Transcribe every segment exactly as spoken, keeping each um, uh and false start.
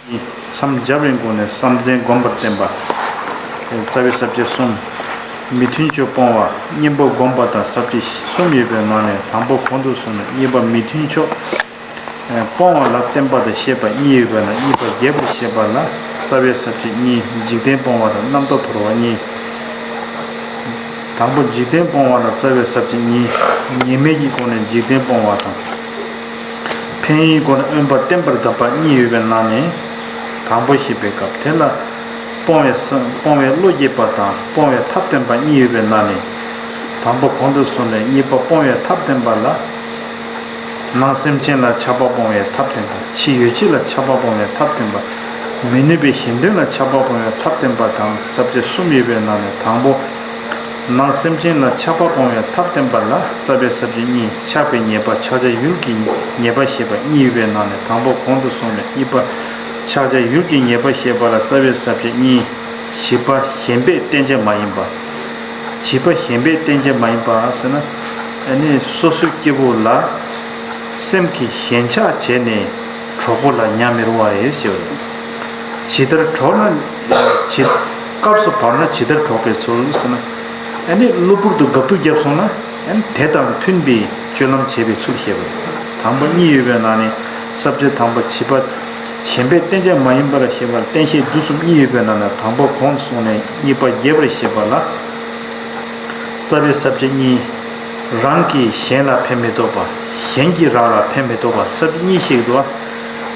མཚམས་སྦྱར་བའི་སྒོ་ནས་བསམ་གཏན་བསྒོམ་པར་བསྟན་པ། རྩ་བའི་ས་བཅད་གསུམ། མི་མཐུན་ཕྱོགས་སྤོང་བ་གཉེན་པོ་བསྒོམ་པ་དང་ས་བཅད་གསུམ་ཡོད་པའི་ནང་ནས་དང་པོ་གོང་དུ་སོང་ནས་གཉིས་པ་མི་མཐུན་ཕྱོགས་སྤོང་བ་ལ་བསྟན་པ་དང་བཤད་པ་གཉིས་ཡོད་པའི་ནང་གཉིས་པ་རྒྱས་པར་བཤད་པ་ལ་རྩ་བའི་ས་བཅད་གཉིས། འཇིག་རྟེན་སྤོང་བ་དང་རྣམ་རྟོག་དོར་བ་གཉིས། དང་པོ་འཇིག་རྟེན་སྤོང་བ་ལ་རྩ་བའི་ས་བཅད་གཉིས། ཉེས་དམིགས་ཀྱི་སྒོ་ནས་འཇིག་རྟེན་སྤོང་བ་དང་། ཕན་ཡོན་སྒོ་ནས་དབེན་པ་བསྟེན་པར་གདམས་པ་གཉིས་ཡོད་པའི་ནང་ནས། དང་པོ་བཤད་པའི་སྐབས་དེ་ལ། སྤོང་བའི་ས་སྤོང་བའི་བློ་སྐྱེད་པ་དང་སྤོང་བའི་ཐབས་བསྟན་པ་གཉིས་ཡོད་པའི་ནང་ནས། དང་པོ་གོང་དུ་སོང་ནས་གཉིས་པ་སྤོང་བའི་ཐབས་བསྟན་པ་ལ། ནང་སེམས་ཅན་ལ་ཆགས་པ་སྤོང་བའི་ཐབས་བསྟན་པ། ཕྱི་ཡུལ་ཅན་ལ་ཆགས་པ་སྤོང་བའི་ཐབས་བསྟན་པ། མི་ནུས་པའི་གཞན་དོན་ལ་ཆགས་པ་སྤོང་བའི་ཐབས་བསྟན་པ་དང་ས་བཅད་གསུམ་ཡོད་པའི་ནང་ནས་དང་པོ། ནང་སེམས་ཅན་ལ་ཆགས་པ་སྤོང་བའི་ཐབས་བསྟན་པ་ལ་རྩ་བའི་ས་བཅད་གཉིས། ཆགས་པའི་ཉེས་པ་ཆགས་བྱ་ཡུལ་གྱི་ཉེས་པ་ཞེས་པ་གཉིས་ཡོད་པའི་ནང་ནས་དང་པོ་གོང་དུ་སོང་བའི་གཉིས་པ། ཆགས་བྱ་ཡུལ་གྱི་ཉེས་པ་ཞེས་པ་ལ་རྩ་བའི་ས་བཅད་གཉིས། བྱིས་པ་གཞན་པས་བསྟེན་བྱ་མ་ཡིན་པ། བྱིས་པ་གཞན་པས་བསྟེན་བྱ་མ་ཡིན་པ་ཟེར་ན། ཨ་ནི་སོ་སོའི་སྐྱེ་བོ་ལ་སེམས་ཀྱི་ཞེན་ཆགས་བྱས་ནས་གྲོགས་པོ་ལ་ཉམས་མི་རུང་བ་རེད་ཟེར་བ་རེད། ཇི་ལྟར་གྲོགས་ན། ཇི། སྐབས་སུ་བབ་ན་ཇི་ལྟར་གྲོགས་པའི་ཚུལ་ཟེར་ན། ཨ་ནི་གློ་བུར་དུ་དགའ་སྡུག་བརྒྱབ་སོང་ན། ཨ་ནི་དེ་དང་མཐུན་པའི་སྤྱོད་ལམ་བྱེད་པའི་ཚུལ་བཤད་པ་རེད། དང་པོ་གཉིས་ཡོད་པའི་ནང་ནས་ས་བཅད་དང་པོ་བྱིས་པ་གཞན་པས་བསྟེན་བྱ་མ་ཡིན་པར་བཤད་པར་བསྟེན་བྱའི་དུས་གསུམ་གཉིས་ཡོད་པའི་ནང་ནས་དང་པོ་གོང་དུ་སོང་ནས་གཉིས་པ་རྒྱས་པར་བཤད་པ་ལ། རྩ་བའི་ས་བཅད་གཉིས། རང་གིས་གཞན་ལ་ཕན་མི་ཐོགས་པ། གཞན་གྱིས་རང་ལ་ཕན་མི་ཐོགས་པ། ས་བཅད་གཉིས་ཤིག་འདུག་བ།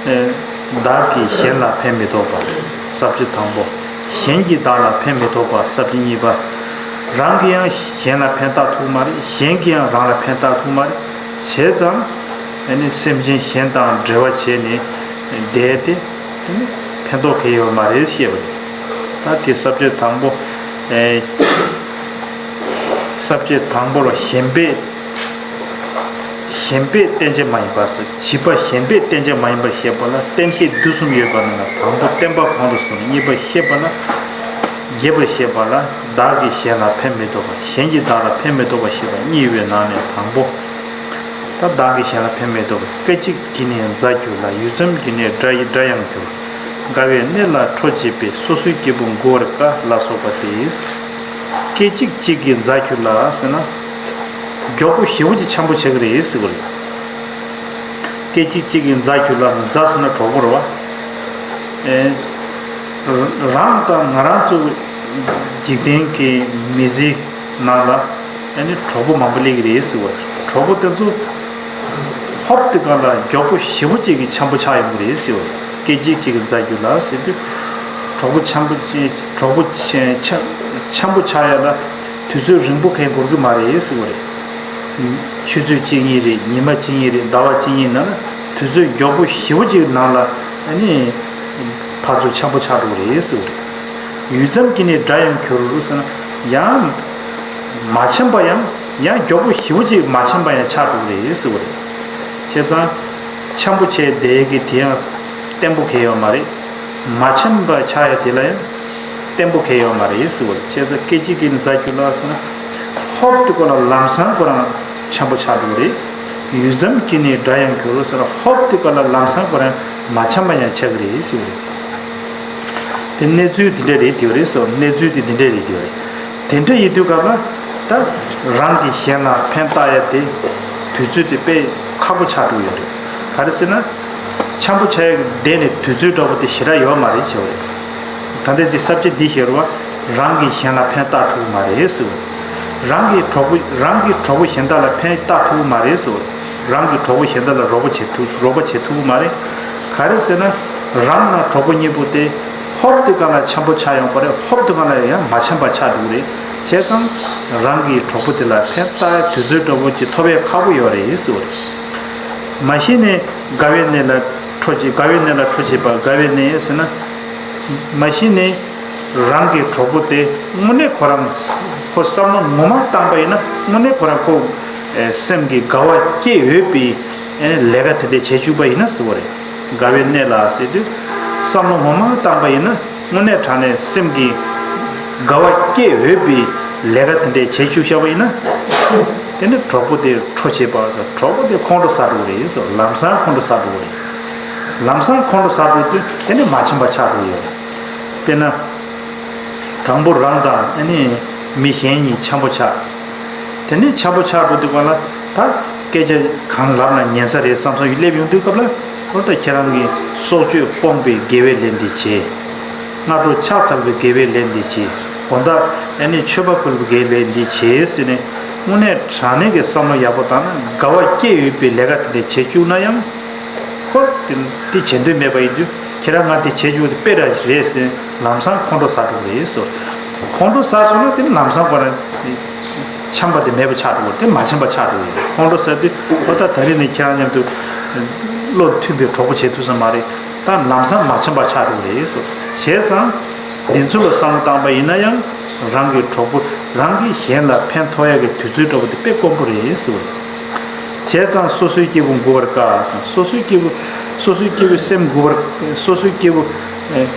ཨེ། བདག་གིས་གཞན་ལ་ཕན་མི་ཐོགས་པ། ས་བཅད་དང་པོ། གཞན་གྱིས་བདག་ལ་ཕན་མི་ཐོགས་པ། ས་བཅད་གཉིས་པ། རང་གིས་ཡང་གཞན་ལ་ཕན་བཏགས་ཐུབ་མ་རེད། གཞན་གྱིས་ཡང་རང་ལ་ཕན་བཏགས་ཐུབ་མ་རེད། བྱས་ཙང་། ཨ་ནི་སེམས་ཅན་གཞན་དང་འབྲེལ་བ་བྱས་ནས་བསྡད་དེ། ཨ་ནི་ཕན་ཐོགས་གང་ཡང་ཡོད་མ་རེད་ཞེས་པ་རེད། ད་དེ་ས་བཅད་དང་པོ། ཨེ། ས་བཅད་དང་པོ་ལ་གཞན་པས། གཞན་པས་བསྟེན་བྱ་མ་ཡིན་པ་ཟེར། བྱིས་པ་གཞན་པས་བསྟེན་བྱ་མ་ཡིན་པར་བཤད་པ་ལ་བསྟེན་བྱའི་དུས་གསུམ་ཡོད་པ་ནང་ལ་དང་པོ་བསྟན་པ་གོང་དུ་སོང་ནས་གཉིས་པ་བཤད་པ་ལ། རྒྱས་པར་བཤད་པ་ལ་བདག་གིས་གཞན་ལ་ཕན་མི་ཐོགས་པ། གཞན་གྱིས་བདག་ལ་ཕན་མི་ཐོགས་པ་ཞེས་པ་གཉིས་ཡོད་པའི་ནང་ནས་དང་པོ། ད་བདག་གིས་གཞན་ལ་ཕན་མི་ཐོགས་པ། སྐད་ཅིག་གིས་ནི་མཛའ་གྱུར་ལ། ཡུད་ཙམ་གྱིས་ནི་དགྲ་ཡི་དགྲ་ཡང་འགྱུར། དགའ་བའི་གནས་ལ་ཁྲོ་བྱེད་པའི། སོ་སོའི་སྐྱེ་བོ་མགུ་བར་དཀའ་ལ་སོགས་པ་སྟེ། སྐད་ཅིག་གཅིག་གིས་མཛའ་གྱུར་ལ་ཟེར་ན། མགྱོགས་པོ་ཞེ་པོ་ཅིག་འཆམ་པོ་བྱེད་ཀྱི་རེད་ཟེར་བ་རེད། སྐད་ཅིག་གཅིག་གིས་མཛའ་གྱུར་ལ། མཛའ་ཟེར་ན་གྲོགས་པོ་རེད་བ། ཨེ། རང་དང་ང་རང་ཚོ་འཇིག་རྟེན་གྱི་མི་ཚེ་ནང་ལ། ཨ་ནི་གྲོགས་པོ་མང་པོ་སླེབས་ཀྱི་རེད་ཟེར་བ་རེད། གྲོགས་པོ་དེ་ཚོ་ཧོབ་དེ་ག་ལ་མགྱོགས་པོ་ཞེ་པོ་ཅིག་གིས་འཆམ་པོ་ཆགས་ཡོང་གི་རེད་ཟེར་བ་རེད། སྐད་ཅིག་གཅིག་གིས་མཛའ་གྱུར་ལ་ཟེར་དུས། གྲོགས་པོ་འཆམ་པོ་ཅིག་གྲོགས་པོ་ཆ་ཆ་འཆམ་པོ་ཆགས་ཡ་ལ་དུས་ཚོད་རིང་པོ་གང་འགོར་གི་མ་རེད་ཟེར་བ་རེད། ཆུ་ཚོད་གཅིག་གཉིས་རེད། ཉི་མ་གཅིག་གཉིས་རེད། ཟླ་བ་གཅིག་གཉིས་ནང་ལ་དུས་ཚོད་མགྱོགས་པོ་ཞེ་པོ་ཅིག་ནང་ལ་ཨ་ནི་ཕར་ཚུར་འཆམ་པོ་ཆགས་འགྲོ་གི་རེད་ཟེར་བ་རེད། ཡུད་ཙམ་གྱིས་ནི་དགྲ་ཡང་གྱུར་ཟེར་ན། ཡང་མ་འཆམ་པ་ཡང་ཡང་མགྱོགས་པོ་ཞེ་པོ་ཅིག་མ་འཆམ་པ་ཡང་ཆགས་འགྲོ་གི་རེད་ཟེར་བ་རེད། བྱས་ཙང་འཆམ་པོ་བྱས་བསྡད་ཀྱི་དེ་ཡང་བརྟན་པོ་གང་ཡོད་མ་རེད། མ་འཆམ་པ་ཆགས་ཡ་དེ་ལ་ཡང་བརྟན་པོ་གང་ཡོད་མ་རེད་ཟེར་བ་རེད། བྱས་ཙང་སྐད་ཅིག་གིས་མཛའ་གྱུར་ལ་ཟེར་ན། ཧོབ་དེ་ག་ལ་ལམ་སང་ཁོ་རང་འཆམ་པོ་ཆགས་འགྲོ་གི་རེད། ཡུད་ཙམ་གྱིས་ནི་དགྲ་ཡང་གྱུར་ཟེར་ན། ཧོབ་དེ་ག་ལ་ལམ་སང་ཁོ་རང་མ་འཆམ་པ་ཡང་ཆགས་ཀྱི་རེད་ཟེར་བ་རེད། དེ་གནས་ཚུལ་དེ་འདྲ་རེད་དེ་བ་རེད་ཟེར་བ། གནས་ཚུལ་དེ་དེ་འདྲ་རེད་དེ་བ་རེད། དེ་འདྲ་ཡིན་དུས་སྐབས་ལ་ད་རང་གིས་གཞན་ལ་ཕན་བཏགས་ཡ་དེ་དུས་ཚོད་དེ་དཔེ་ཁག་པོ་ཆགས་འགྲོ་ཡོད་རེད། ག་རེ་ཟེར་ན། འཆམ་པོ་ཆགས་ཡ་གི་བསྡད་ནས་དུས་ཚོད་འདྲ་པོ་དེ་ཞེ་དྲག་ཡོད་མ་རེད་ཟེར་བ་རེད། ད་ལྟ་འདི་ས་བཅད་འདི་བཤད་རུང་བ། རང་གིས་གཞན་ལ་ཕན་བཏགས་ཐུབ་ཀྱི་མ་རེད་ཟེར་བ། རང་གིས་གྲོགས་པོ་རང་གིས་གྲོགས་པོ་གཞན་དག་ལ་ཕན་བཏགས་ཐུབ་ཀྱི་མ་རེད་ཟེར་བ། རང་གིས་གྲོགས་པོ་གཞན་དག་ལ་རོགས་པ་བྱེད་ཐུབ་རོགས་པ་བྱེད་ཐུབ་ཀྱི་མ་རེད། ག་རེ་ཟེར་ན། རང་དང་གྲོགས་པོ་གཉིས་པོ་དེ་ཧོབ་དེ་ག་ལ་འཆམ་པོ་ཆགས་ཡོང་པ་རེད། ཧོབ་དེ་ག་ལ་ཡང་མ་འཆམ་པ་ཆགས་འགྲོ་གི་རེད། བྱས་ཙང་རང་གིས་གྲོགས་པོ་དེ་ལ་ཕན་བཏགས་དུས་ཚོད་འདྲ་པོ་ཅིག་ཐོབ་ཡ་ཁག་པོ་ཡོད་རེད་ཟེར་བ་རེད། མ་གཞི་ནས་དགའ་བའི་གནས་ལ་ཁྲོ་བྱེད། དགའ་བའི་གནས་ལ་ཁྲོ་བྱེད་པ། དགའ་བའི་གནས་ཟེར་ན། མ་གཞི་ནས་རང་གི་གྲོགས་པོ་དེ་དངོས་གནས་ཁོ་རང་ཁོ་བསམ་བློ་ངོ་མ་བཏང་པ་ཡིན་ན། དངོས་གནས་ཁོ་རང་ཁོ་སེམས་ཀྱི་དགའ་བ་སྐྱེ་འོས་པའི་ལས་ཀ་དེ་འདྲ་བྱེད་བཅུག་པ་ཡིན་ན་ཟེར་བ་རེད། དགའ་བའི་གནས་ལ་ཟེར་དུས་བསམ་བློ་ངོ་མ་བཏང་པ་ཡིན་ན། དངོས་གནས་དྲང་གནས་སེམས་ཀྱི་དགའ་བ་སྐྱེ་འོས་པའི་ལས་ཀ་དེ་འདྲས་བྱེད་བཅུག་བཞག་པ་ཡིན་ན། དེ་ནི་གྲོགས་པོ་དེ་ཁྲོ་བྱེད་པ། གྲོགས་པོ་དེ་ཁོང་ཁྲོ་ཟ་འགྲོ་གི་རེད་ཟེར། ལམ་སང་ཁོང་ཁྲོ་ཟ་འགྲོ་གི་རེད། ལམ་སང་ཁོང་ཁྲོ་ཟ་འགྲོ་དུས་དེ་ནི་མ་འཆམ་པ་ཆགས་འགྲོ་ཡོད། དཔེར་ན། དང་པོ་རང་དང་ཨ་ནི་མི་གཞན་གཉིས་འཆམ་པོ་ཆགས། དེ་ནས་འཆམ་པོ་ཆགས་འགྲོ་དུས་སྒང་ལ་ད་སྐད་ཆ་གང་ལབ་ན་ཉན་ས་རེད་བསམ་བསམ་ཡོད་སླེབས་ཡོང་དུས་སྐབས་ལ། འོ་ད་ཁྱེད་རང་གིས་སྲོག་གཅོད་སྤོང་པའི་དགེ་བའི་ལས་འདི་བྱས། སྔ་དྲོ་ཕྱག་འཚལ་བའི་དགེ་བའི་ལས་འདི་བྱས། དགོང་དག་ཨ་ནི་མཆོད་པ་ཕུལ་བའི་དགེ་བའི་ལས་འདི་བྱས་ཟེར་ནས་དངོས་གནས་དྲང་གནས་ཀྱི་བསམ་བློ་ཡག་པོ་བཏང་ན་དགའ་བ་སྐྱེ་ཡོད་པའི་ལས་ཀ་དེ་འདྲ་བྱེད་བཅུག་ན་ཡང་། ཁོ་དེ་དེ་བྱེད་འདོད་མེད་པ་ཡིན་དུས་ཁྱེད་རང་ང་དེ་བྱེད་རྒྱུ་དེ་དཔེ་ར་རེད་ཟེར་ལམ་སང་ཁོང་ཁྲོ་ཟ་འགྲོ་གི་རེད་ཟེར། ཁོང་ཁྲོ་ཟ་སོང་ན་དེ་ལམ་སང་ཁོ་རང་འཆམ་པ་དེ་མེད་པ་ཆགས་འགྲོ་གི་དེ་མ་འཆམ་པ་ཆགས་འགྲོ་གི་རེད། ཁོང་ཁྲོ་ཟ་དུས་ཁོ་ད་ད་རེས་ནས་ཁྱེད་རང་མཉམ་དུ་བློ་མཐུན་པའི་གྲོགས་པོ་བྱེད་ཐུབ་ས་མ་རེད། ད་ལམ་སང་མ་འཆམ་པ་ཆགས་འགྲོ་གི་རེད་ཟེར། བྱས་ཙང་། བདེན་ཚུལ་ལ་བསམ་བློ་བཏང་པ་ཡིན་ན་ཡང་། རང་གི་གྲོགས་པོ་རང་གིས་གཞན་ལ་ཕན་ཐོགས་ཡག་གི་དུས་ཚོད་འདྲ་པོ་དེ་དཔེ་དཀོན་པོ་རེད་ཟེར་བ་རེད། བྱས་ཙང་སོ་སོའི་སྐྱེ་བོ་མགུ་བར་དཀའ་ཟེར། སོ་སོའི་སྐྱེ་བོ། སོ་སོའི་སྐྱེ་བོ་སེམས་མགུ་བར། སོ་སོའི་སྐྱེ་བོ། ཨེ།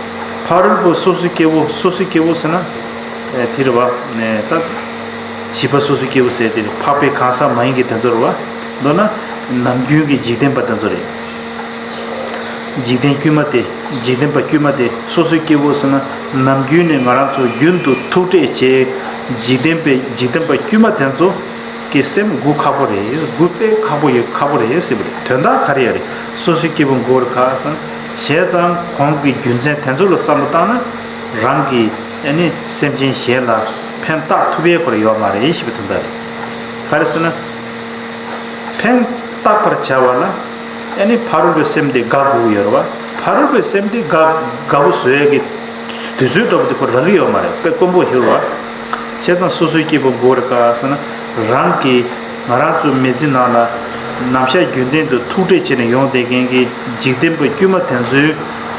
ཕ་རོལ་པོ་སོ་སོའི་སྐྱེ་བོ། སོ་སོའི་སྐྱེ་བོ་ཟེར་ན། ཨེ། དེ་རེད་བ། ཨེ། ད། བྱིས་པ་སོ་སོའི་སྐྱེ་བོ་ཟེར་དེ་རེད། འཕགས་པའི་གང་ཟག་མ་ཡིན་གྱི་དེ་ཚོ་རེད་བ། མདོར་ན། ནམ་རྒྱུན་གྱི་འཇིག་རྟེན་པ་དེ་ཚོ་རེད། འཇིག་རྟེན་དཀྱུས་མ་དེ། འཇིག་རྟེན་པ་དཀྱུས་མ་དེ་སོ་སོའི་སྐྱེ་བོ་ཟེར་ན་ནམ་རྒྱུན་ནས་ང་རང་ཚོ་རྒྱུན་དུ་ཐུག་འཕྲད་བྱས། འཇིག་རྟེན་པའི་འཇིག་རྟེན་པ་དཀྱུས་མ་དེ་ཚོ་གི་སེམས་མགུ་ཁག་པོ་རེད། མགུ་དཔེ་ཁག་པོ་ཡོད། ཁག་པོ་རེད་ཟེར་བ་རེད། དོན་དག་ག་རེ་ཡོད་རེད། སོ་སོའི་སྐྱེ་བོ་མགུ་བར་དཀའ་ཟེར་ན། བྱས་ཙང་གོང་གི་རྒྱུ་མཚན་དེ་ཚོ་ལ་བསམ་བློ་བཏང་ན། རང་གིས་ཨ་ནི་སེམས་ཅན་གཞན་ལ་ཕན་བཏགས་ཐུབ་ཡས་ཁོ་ར་ཡོད་མ་རེད་ཞེས་པའི་དོན་དག་རེད། ག་རེ་ཟེར་ན། ཕན་བཏགས་པར་བྱ་བ་ལ། ཨ་ནི་ཕ་རོལ་པོའི་སེམས་དེ་དགའ་དགོས་ཀྱི་ཡོད་རེད་བ། ཕ་རོལ་པོའི་སེམས་དེ་དགའ་དགའ་པོ་བཟོ་ཡས་ཀྱི་དུས་ཚོད་འདྲ་པོ་དེ་ཁོ་རག་གི་ཡོད་མ་རེད། དཔེ་དཀོན་པོ་ཞིག་རེད་བ། བྱས་ཙང་སོ་སོའི་སྐྱེ་བོ་མགུ་བར་དཀའ་ཟེར་ན། རང་གིས་ང་རང་ཚོའི་མི་ཚེ་ནང་ལ་ནམ་ཞག་རྒྱུན་ལྡན་དུ་ཐུག་འཕྲད་བྱས་ནས་ཡོང་བསྡད་མཁན་གྱི་འཇིག་རྟེན་པ་དཀྱུས་མ་དེ་ཚོའི་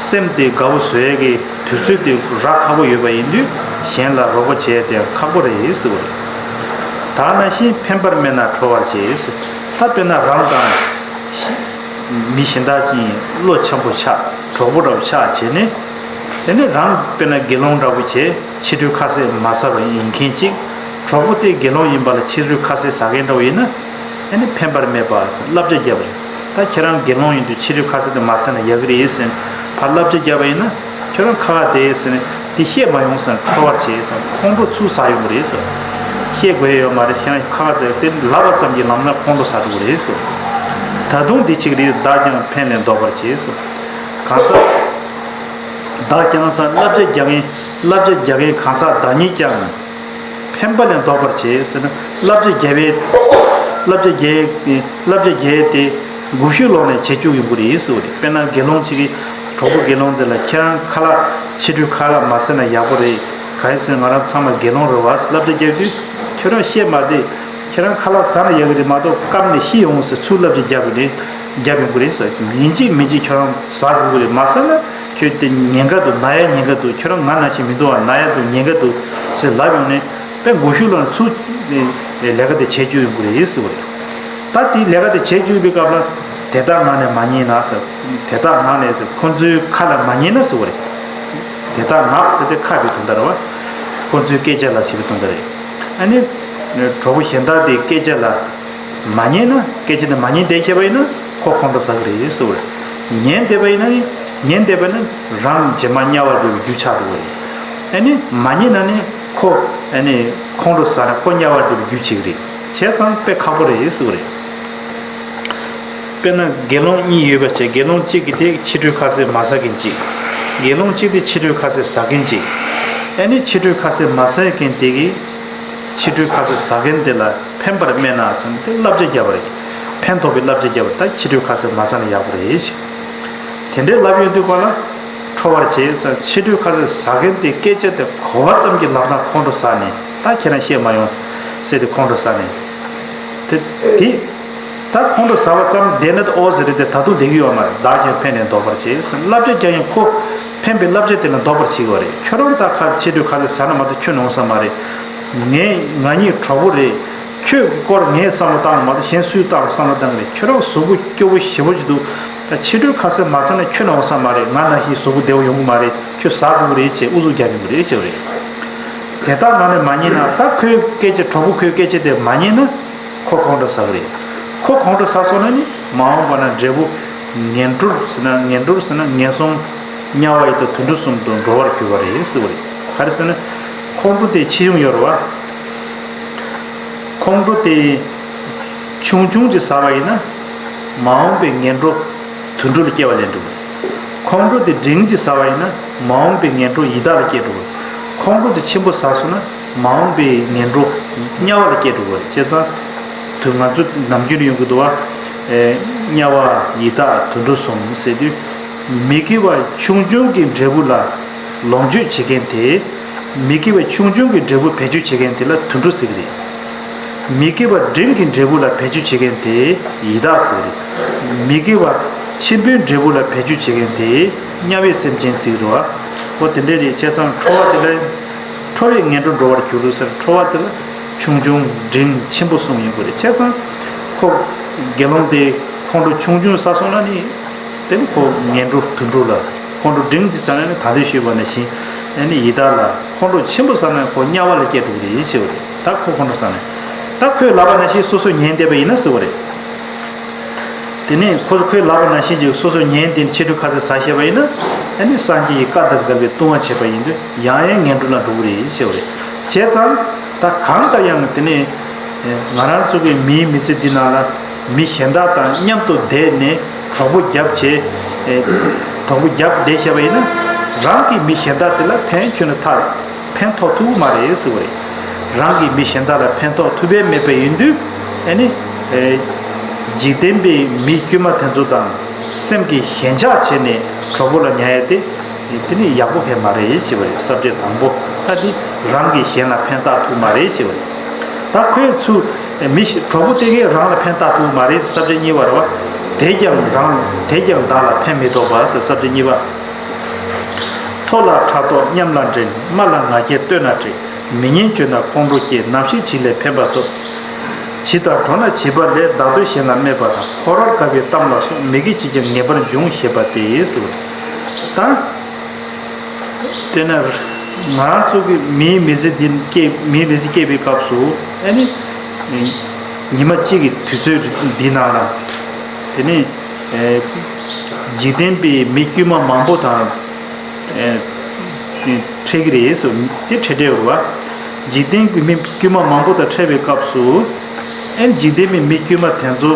སེམས་དེ་དགའ་པོ་བཟོ་ཡས་ཀྱི་དུས་ཚོད་དེ་རག་ཁག་པོ་ཡོད་པ་ཡིན་དུས་གཞན་ལ་རོགས་པ་བྱས་ཏེ་ཁག་པོ་རེད་ཟེར་བ་རེད། ད་ནང་བཞིན་ཕན་པར་སྨྲས་ན་ཁྲོ་བར་བྱེད་ཟེར། ད་དཔེར་ན་རང་དང་མི་གཞན་དག་ཅིག་བློ་འཆམ་པོ་ཆགས། གྲོགས་པོ་འདྲ་པོ་ཆགས་བྱས་ནས། དེ་ནས་རང་དཔེར་ན་དགེ་སློང་འདྲ་པོ་བྱས་ཕྱི་དྲོའི་ཁ་ཟས་མ་ཟ་བ་ཡིན་མཁན་ཅིག་གྲོགས་པོ་དེ་དགེ་སློང་ཡིན་པ་ལ་ཕྱི་དྲོའི་ཁ་ཟས་ཟ་མཁན་འདྲ་པོ་ཡིན་ན། ཨ་ནི་ཕན་པར་སྨྲས་པ་བསླབ་བྱ་བརྒྱབ་པ་རེད། ད་ཁྱེད་རང་དགེ་སློང་ཡིན་དུས་ཕྱི་དྲོའི་ཁ་ཟས་དེ་མ་ཟ་ན་ཡག་གི་རེད་ཟེར་ཕར་བསླབ་བྱ་བརྒྱབ་པ་ཡིན་ན། ཁྱོད་རང་ཁ་ཁ་བསྡད་ཟེར་ནས་འདི་བཤད་མ་ཡོང་ཟེར་ན་ཁྲོ་བར་བྱེད་ཟེར་ན་ཁོང་ཁྲོ་ཚུར་ཟ་ཡོང་གི་རེད་ཟེར། བཤད་དགོས་ཡ་ཡོད་མ་རེད། ཁྱེད་རང་ཁ་ཁ་བསྡད་དེ་ལབ་པ་ཙམ་གྱིས་ལམ་སང་ཁོང་ཁྲོ་ཟ་འགྲོ་གི་རེད་ཟེར། ད་དུང་འདི་གཅིག་རེད། བདག་ཀྱང་ཕན་ལས་ལྡོག་པར་བྱེད་ཟེར། གང་ཟག་བདག་ཀྱང་ཟེར་བསླབ་བྱ་རྒྱག་མཁན། བསླབ་བྱ་རྒྱག་མཁན་གང་ཟག་བདག་ཉིད་ཀྱང་། ཕན་པ་ལས་ལྡོག་པར་བྱེད་ཟེར་ན་བསླབ་བྱ་རྒྱབ་པའི། བསླབ་བྱ་རྒྱབ་བསླབ་བྱ་རྒྱབ་དེ་མགོ་གཞུག་ལོག་ནས་བྱེད་བཅུག་ཡོང་གི་རེད་ཟེར་བ་རེད། དཔེར་ན་དགེ་སློང་གཅིག་གིས་གྲོགས་པོ་དགེ་སློང་དེ་ལ་ཁྱེད་རང་ཁ་ལག་ཕྱི་དྲོའི་ཁ་ལག་མ་ཟ་ན་ཡག་པོ་རེད། གང་ཡིན་ཟེར་ན་ང་རང་ཚང་མ་དགེ་སློང་རེད་བ་ཟེར་བསླབ་བྱ་རྒྱབ་དུས་ཁྱོད་རང་བཤད་མ་བསྡད། ཁྱེད་རང་ཁ་ལག་ཟ་ན་ཡག་གི་རེད་མ་གཏོགས་སྐམ་ནས་ཤི་ཡོང་ཟེར་ཚུར་བསླབ་བྱ་རྒྱབ་གི་རེད། རྒྱབ་ཡོང་གི་རེད་ཟེར། ཡིན་གཅིག་མིན་གཅིག་ཁྱོད་རང་ཟ་དགོས་ཀྱི་རེད། མ་ཟ་ན་ཁྱོད་དེ་ཉེན་ཁ་འདུག་ན་ཡ་ཉེན་ཁ་འདུག་ཁྱོད་རང་ང་ནང་བཞིན་མི་འདུག་བ། ན་ཡ་འདུག་ཉེན་ཁ་འདུག་ཟེར་ལབ་ཡོང་ནས་དཔེ་མགོ་གཞུག་ལ་ཚུར་ལས་ཀ་དེ་བྱེད་བཅུག་ཡོང་གི་རེད་ཟེར་བ་རེད། ད་དེ་ལས་ཀ་དེ་བྱེད་བཅུག་པའི་སྐབས་ལ་དེ་དག་ངག་ནས་མ་ཉན་ན་ཟེར། དེ་དག་ངག་ནས་ཟེར་ཁོང་ཚོའི་ཁ་ལ་མ་ཉན་ན་ཟེར་བ་རེད། དེ་དག་ངག་ཟེར་དེ་ཁ་བའི་དོན་དག་རེད་བ། ཁོང་ཚོའི་སྐད་ཆ་ལ་ཟེར་བའི་དོན་དག་རེད། ཨ་ནི། གྲོགས་པོ་གཞན་དག་དེའི་སྐད་ཆ་ལ་མ་ཉན་ན། སྐད་ཆ་དེ་མ་ཉན་བསྡད་ཤེས་པ་ཡིན་ན་ཁོ་ཁོང་ཁྲོ་ཟ་གི་རེད་ཟེར་བ་རེད། ཉན་བསྡད་པ་ཡིན་ན་ནི། ཉན་བསྡད་པ་ན་རང་རྗེས་མ་དམྱལ་བར་འགྲོ་བའི་རྒྱུ་ཆགས་འགྲོ་བ་རེད། ཨ་ནི་མ་ཉན་ན་ནི་ཁོ་ཨ་ནི་ཁོང་ཁྲོ་ཟ་ནས་ཁོ་དམྱལ་བར་འགྲོ་བའི་རྒྱུ་བྱེད་ཀྱི་རེད། བྱས་ཙང་དཔེ་ཁག་པོ་རེད་ཟེར་བ་རེད། དཔེར་ན་དགེ་སློང་གཉིས་ཡོད་པ་བྱས། དགེ་སློང་གཅིག་གིས་དེ་ཕྱི་དྲོའི་ཁ་ཟས་མ་ཟ་མཁན་གཅིག་དགེ་སློང་གཅིག་དེ་ཕྱི་དྲོའི་ཁ་ཟས་ཟ་མཁན་གཅིག་ཨ་ནི་ཕྱི་དྲོའི་ཁ་ཟས་མ་ཟ་མཁན་དེ་གིས་ཕྱི་དྲོའི་ཁ་ཟས་ཟ་མཁན་དེ་ལ་ཕན་པར་སྨྲས་ན་ཟེར་ནས་དེ་བསླབ་བྱ་བརྒྱབ་པ་རེད། ཕན་ཐོགས་པའི་བསླབ་བྱ་བརྒྱབ་པ་རེད། ད་ཕྱི་དྲོའི་ཁ་ཟས་མ་ཟ་ན་ཡག་པོ་རེད་ཞེས། དེ་འདྲའི་ལབ་ཡོང་དུས་སྒང་ལ་ཁྲོ་བར་བྱེད་ཟེར། ཕྱི་དྲོའི་ཁ་ཟས་ཟ་མཁན་དེ་སྐད་ཆ་དེ་གོ་བ་ཙམ་གྱིས་ལབ་ན་ཁོང་ཁྲོ་ཟ་ནས། ད་ཁྱེད་རང་བཤད་མ་ཡོང་ཟེར་ཏེ་ཁོང་ཁྲོ་ཟ་ནས། དེ་དེ། ད་ཁོང་ཁྲོ་ཟ་བ་ཙམ་བསྡད་ན་ད་ཨོ་ཟེར་རེད་དེ་ད་དུང་བསྡད་ཀྱི་ཡོད་མ་རེད། བདག་ཀྱང་ཕན་ལས་ལྡོག་པར་བྱེད་ཟེར། བསླབ་བྱ་རྒྱག་ཡིན་ཁོ། ཕན་པའི་བསླབ་བྱ་དེ་ལ་ལྡོག་པར་བྱེད་ཀྱི་ཡོད་རེད། ཁྱོད་རང་ད་ཁ་ཕྱི་དྲོའི་ཁ་ཟས་ཟ་ན་མ་གཏོགས་ཁྱོན་ནས་འོང་ས་མ་རེད། ངས་ང་གཉིས་གྲོགས་པོ་རེད། ཁྱོད་ཀྱི་སྐོར་ངས་བསམ་བློ་བཏང་ན་མ་གཏོགས་གཞན་སུས་བཏང་བསམ་བློ་བཏང་གི་རེད། ཁྱོད་རང་གཟུགས་པོ་སྐྱོ་པོ་ཞེ་པོ་ཅིག་འདུག་ད་ཕྱི་དྲོའི་ཁ་ཟས་མ་ཟ་ན་ཁྱོན་ནས་འོང་ས་མ་རེད། ང་ནང་བཞིན་གཟུགས་པོ་བདེ་པོ་ཡོང་གི་མ་རེད། ཁྱོད་ཟ་དགོས་ཀྱི་རེད་ཅེས་ཨུ་ཚུགས་རྒྱག་གི་རེད་ཅེས་རེད། དེ་ལྟར་ང་ནས་མ་ཉན་ན། ད་ཁོའི་སྐད་ཆ། གྲོགས་པོ་ཁོའི་སྐད་ཆ་དེ་མ་ཉན་ན་ཁོ་ཁོང་ཁྲོ་ཟ་གི་རེད། ཁོ་ཁོང་ཁྲོ་ཟ་སོང་ན་ནི་མ་འོངས་པ་ན་འབྲས་བུ། ངན་འགྲོར་ཟེར་ན་ངན་འགྲོར་ཟེར་ན་ངན་སོང་དམྱལ་བ་ཡི་དྭགས་དུད་འགྲོ་གསུམ་དུ་འགྲོ་བར་འགྱུར་བ་རེད་ཟེར་བ་རེད། ག་རེ་ཟེར་ན། ཁོང་ཁྲོ་དེ་ཕྱི་བྱུང་ཡོད་རེད་བ། ཁོང་ཁྲོ་དེ་ཆུང་ཆུང་ཅིག་ཟ་བ་ཡིན་ན། མ་འོངས་པའི་ངན་འགྲོ་དུད་འགྲོ་ལ་སྐྱེ་བ་ལེན་འགྲོ་གི་རེད། ཁོང་ཁྲོ་དེ་འབྲིང་ཅིག་ཟ་བ་ཡིན་ན། མ་འོངས་པའི་ངན་འགྲོ་ཡི་དྭགས་ལ་སྐྱེ་འགྲོ་གི་རེད། ཁོང་ཁྲོ་དེ་ཆེན་པོ་ཟ་སོང་ན། མ་འོངས་པའི་ངན་འགྲོ་དམྱལ་བ་ལ་སྐྱེ་འགྲོ་གི་རེད། བྱས་ཙང་། དུ་ང་ཚོ་ནམ་རྒྱུན་ཡོང་གི་འདུག་བ། ཨེ། དམྱལ་བ་ཡི་དྭགས་དུད་འགྲོ་གསུམ་ཟེར་དུས། མི་དགེ་བ་ཆུང་ཆུང་གི་འབྲས་བུ་ལ་ལོངས་སྤྱོད་བྱེད་མཁན་དེ། མི་དགེ་བ་ཆུང་ཆུང་གི་འབྲས་བུ་བེད་སྤྱོད་བྱེད་མཁན་དེ་ལ་དུད་འགྲོ་ཟེར་གི་རེད། མི་དགེ་བ་འབྲིང་གི་འབྲས་བུ་ལ་བེད་སྤྱོད་བྱེད་མཁན་དེ་ཡི་དྭགས་ཟེར་གི་རེད། མི་དགེ་བ་ཆེན་པོའི་འབྲས་བུ་ལ་བེད་སྤྱོད་བྱེད་མཁན་དེ་དམྱལ་བའི་སེམས་ཅན་ཟེར་གི་རེད་བ། འོ་དེ་འདྲ་རེད། བྱས་ཙང་ཁྲོ་བ་དེ་ལ། ཁྲོ་བའི་ངན་འགྲོར་འགྲོ་བར་འགྱུར་ཟེར། ཁྲོ་བ་དེ་ལ་ཆུང་ཆུང་འབྲིང་ཆེན་པོ་གསུམ་ཡོང་གི་རེད། བྱས་ཙང་ཁོ་དགེ་སློང་དེ་ཁོང་ཁྲོ་ཆུང་ཆུང་ཟ་སོང་ན་ནི། དེ་ནི་ཁོ་ངན་འགྲོ་དུད་འགྲོ་ལ། ཁོང་ཁྲོ་འབྲིང་ཅིག་ཟ་ན་ནི་ད་ལྟ་ཞུས་པ་ནང་བཞིན་ཨ་ནི་ཡི་དྭགས་ལ། ཁོང་ཁྲོ་ཆེན་པོ་ཟ་ན་ཁོ་དམྱལ་བ་ལ་སྐྱེ་འགྲོ་གི་རེད་ཞེས་པ་རེད། ད་ཁོ་ཁོང་ཁྲོ་ཟ་ན། ད་ཁོས་ལབ་པ་ནང་བཞིན་སོ་སོ་ཉན་བསྡད་པ་ཡིན་ན་ཟེར་བ་རེད། དེ་ནས་ཁོ་ཁོས་ལབ་པ་ནང་བཞིན་གྱི་སོ་སོ་ཉན་ཏེ་ཕྱི་དྲོ་ཁ་ཟས་ཟ་ཤེས་པ་ཡིན་ན། ཨ་ནི་སངས་རྒྱས་ཀྱི་བཀའ་དང་འགལ་བའི་ལྟུང་བ་བྱས་པ་ཡིན་དུས་ཡང་ཡང་ངན་འགྲོ་ལ་འགྲོ་གི་རེད་ཞེས་པ་རེད། བྱས་ཙང་ད་གང་ལྟར་ཡང་དེ་ནས་ང་རང་ཚོ་གི་མིའི་མི་ཚེ་འདི་ནང་ལ་མི་གཞན་དག་དང་མཉམ་དུ་བསྡད་ནས་གྲོགས་པོ་རྒྱབ་བྱས། གྲོགས་པོ་རྒྱབ་བསྡད་ཤེས་པ་ཡིན་ན། རང་གི་མི་གཞན་དག་དེ་ལ་ཕན་ཁྱོན་ནས་ཐོགས། ཕན་ཐོགས་ཐུབ་ཀྱི་མ་རེད་ཟེར་བ་རེད། རང་གི་མི་གཞན་དག་ལ་ཕན་ཐོགས་ཐུབ་པ་མེད་པ་ཡིན་དུས། ཨ་ནི། ཨེ། འཇིག་རྟེན་པའི་མི་དཀྱུས་མ་དེ་ཚོ་དང་སེམས་ཀྱི་ཞེན་ཆགས་བྱས་ནས་གྲོགས་པོ་ལ་ཉར་ཡ་དེ། དེ་ནི་ཡག་པོ་གང་ཡང་མ་རེད་ཞེས་པ་རེད། ས་བཅད་དང་པོ་ད་དེ་རང་གིས་གཞན་ལ་ཕན་བཏགས་ཐུབ་མ་རེད་ཞེས་པ་རེད། ད་ཁོས་ཚུར་མི་ཞིག་གྲོགས་པོ་དེ་གས་རང་ལ་ཕན་བཏགས་ཐུབ་མ་རེད། ས་བཅད་གཉིས་པ་རེད་བ། དེས་ཀྱང་རང་། དེས་ཀྱང་བདག་ལ་ཕན་མི་ཐོགས་པ་ཟེར། ས་བཅད་གཉིས་པ། མཐོ་ལ་ཕྲག་དོག་མཉམ་ལ་འགྲན། དམའ་ལ་ང་རྒྱལ་སྟོད་ན་བྲེལ། མི་སྙན་བརྗོད་ན་ཁོང་ཁྲོ་སྐྱེ། ནམ་ཞིག་བྱིས་ལས་ཕན་པ་ཐོབ། བྱིས་དང་གྲོགས་ན་བྱིས་པ་ལས། བདག་འདོད་གཞན་ལ་སྨྲས་པ་དང་། ཁོ་རར་དགའ་བའི་གཏམ་ལ་སོགས། མི་དགེ་ཅི་ཀྱང་ངེས་པར་འབྱུང་ཞེས་པ་སྟེ་ཟེར་བ། ད། དེ་ནས་ང་རང་ཚོ་གི་མིའི་མི་ཚེ་འདི་སྐྱེ། མིའི་མི་ཚེ་སྐྱེ་བའི་སྐབས་སུ་ཨ་ནི། ཉི་མ་གཅིག་གི་དུས་ཚོད་འདི་ནང་ལ། དེ་ནས། ཨེ། འཇིག་རྟེན་པའི་མི་དཀྱུས་མ་མང་པོ་དང་། ཨེ། འཕྲད་ཀྱི་རེད་ཟེར། དེ་འཕྲད་འཕྲད་ཡོད་རེད་བ། འཇིག་རྟེན་གྱི་མི་དཀྱུས་མ་མང་པོ་དང་འཕྲད་པའི་སྐབས་སུ། ཨེ། འཇིག་རྟེན་པའི་མི་དཀྱུས་མ་དེ་ཚོ་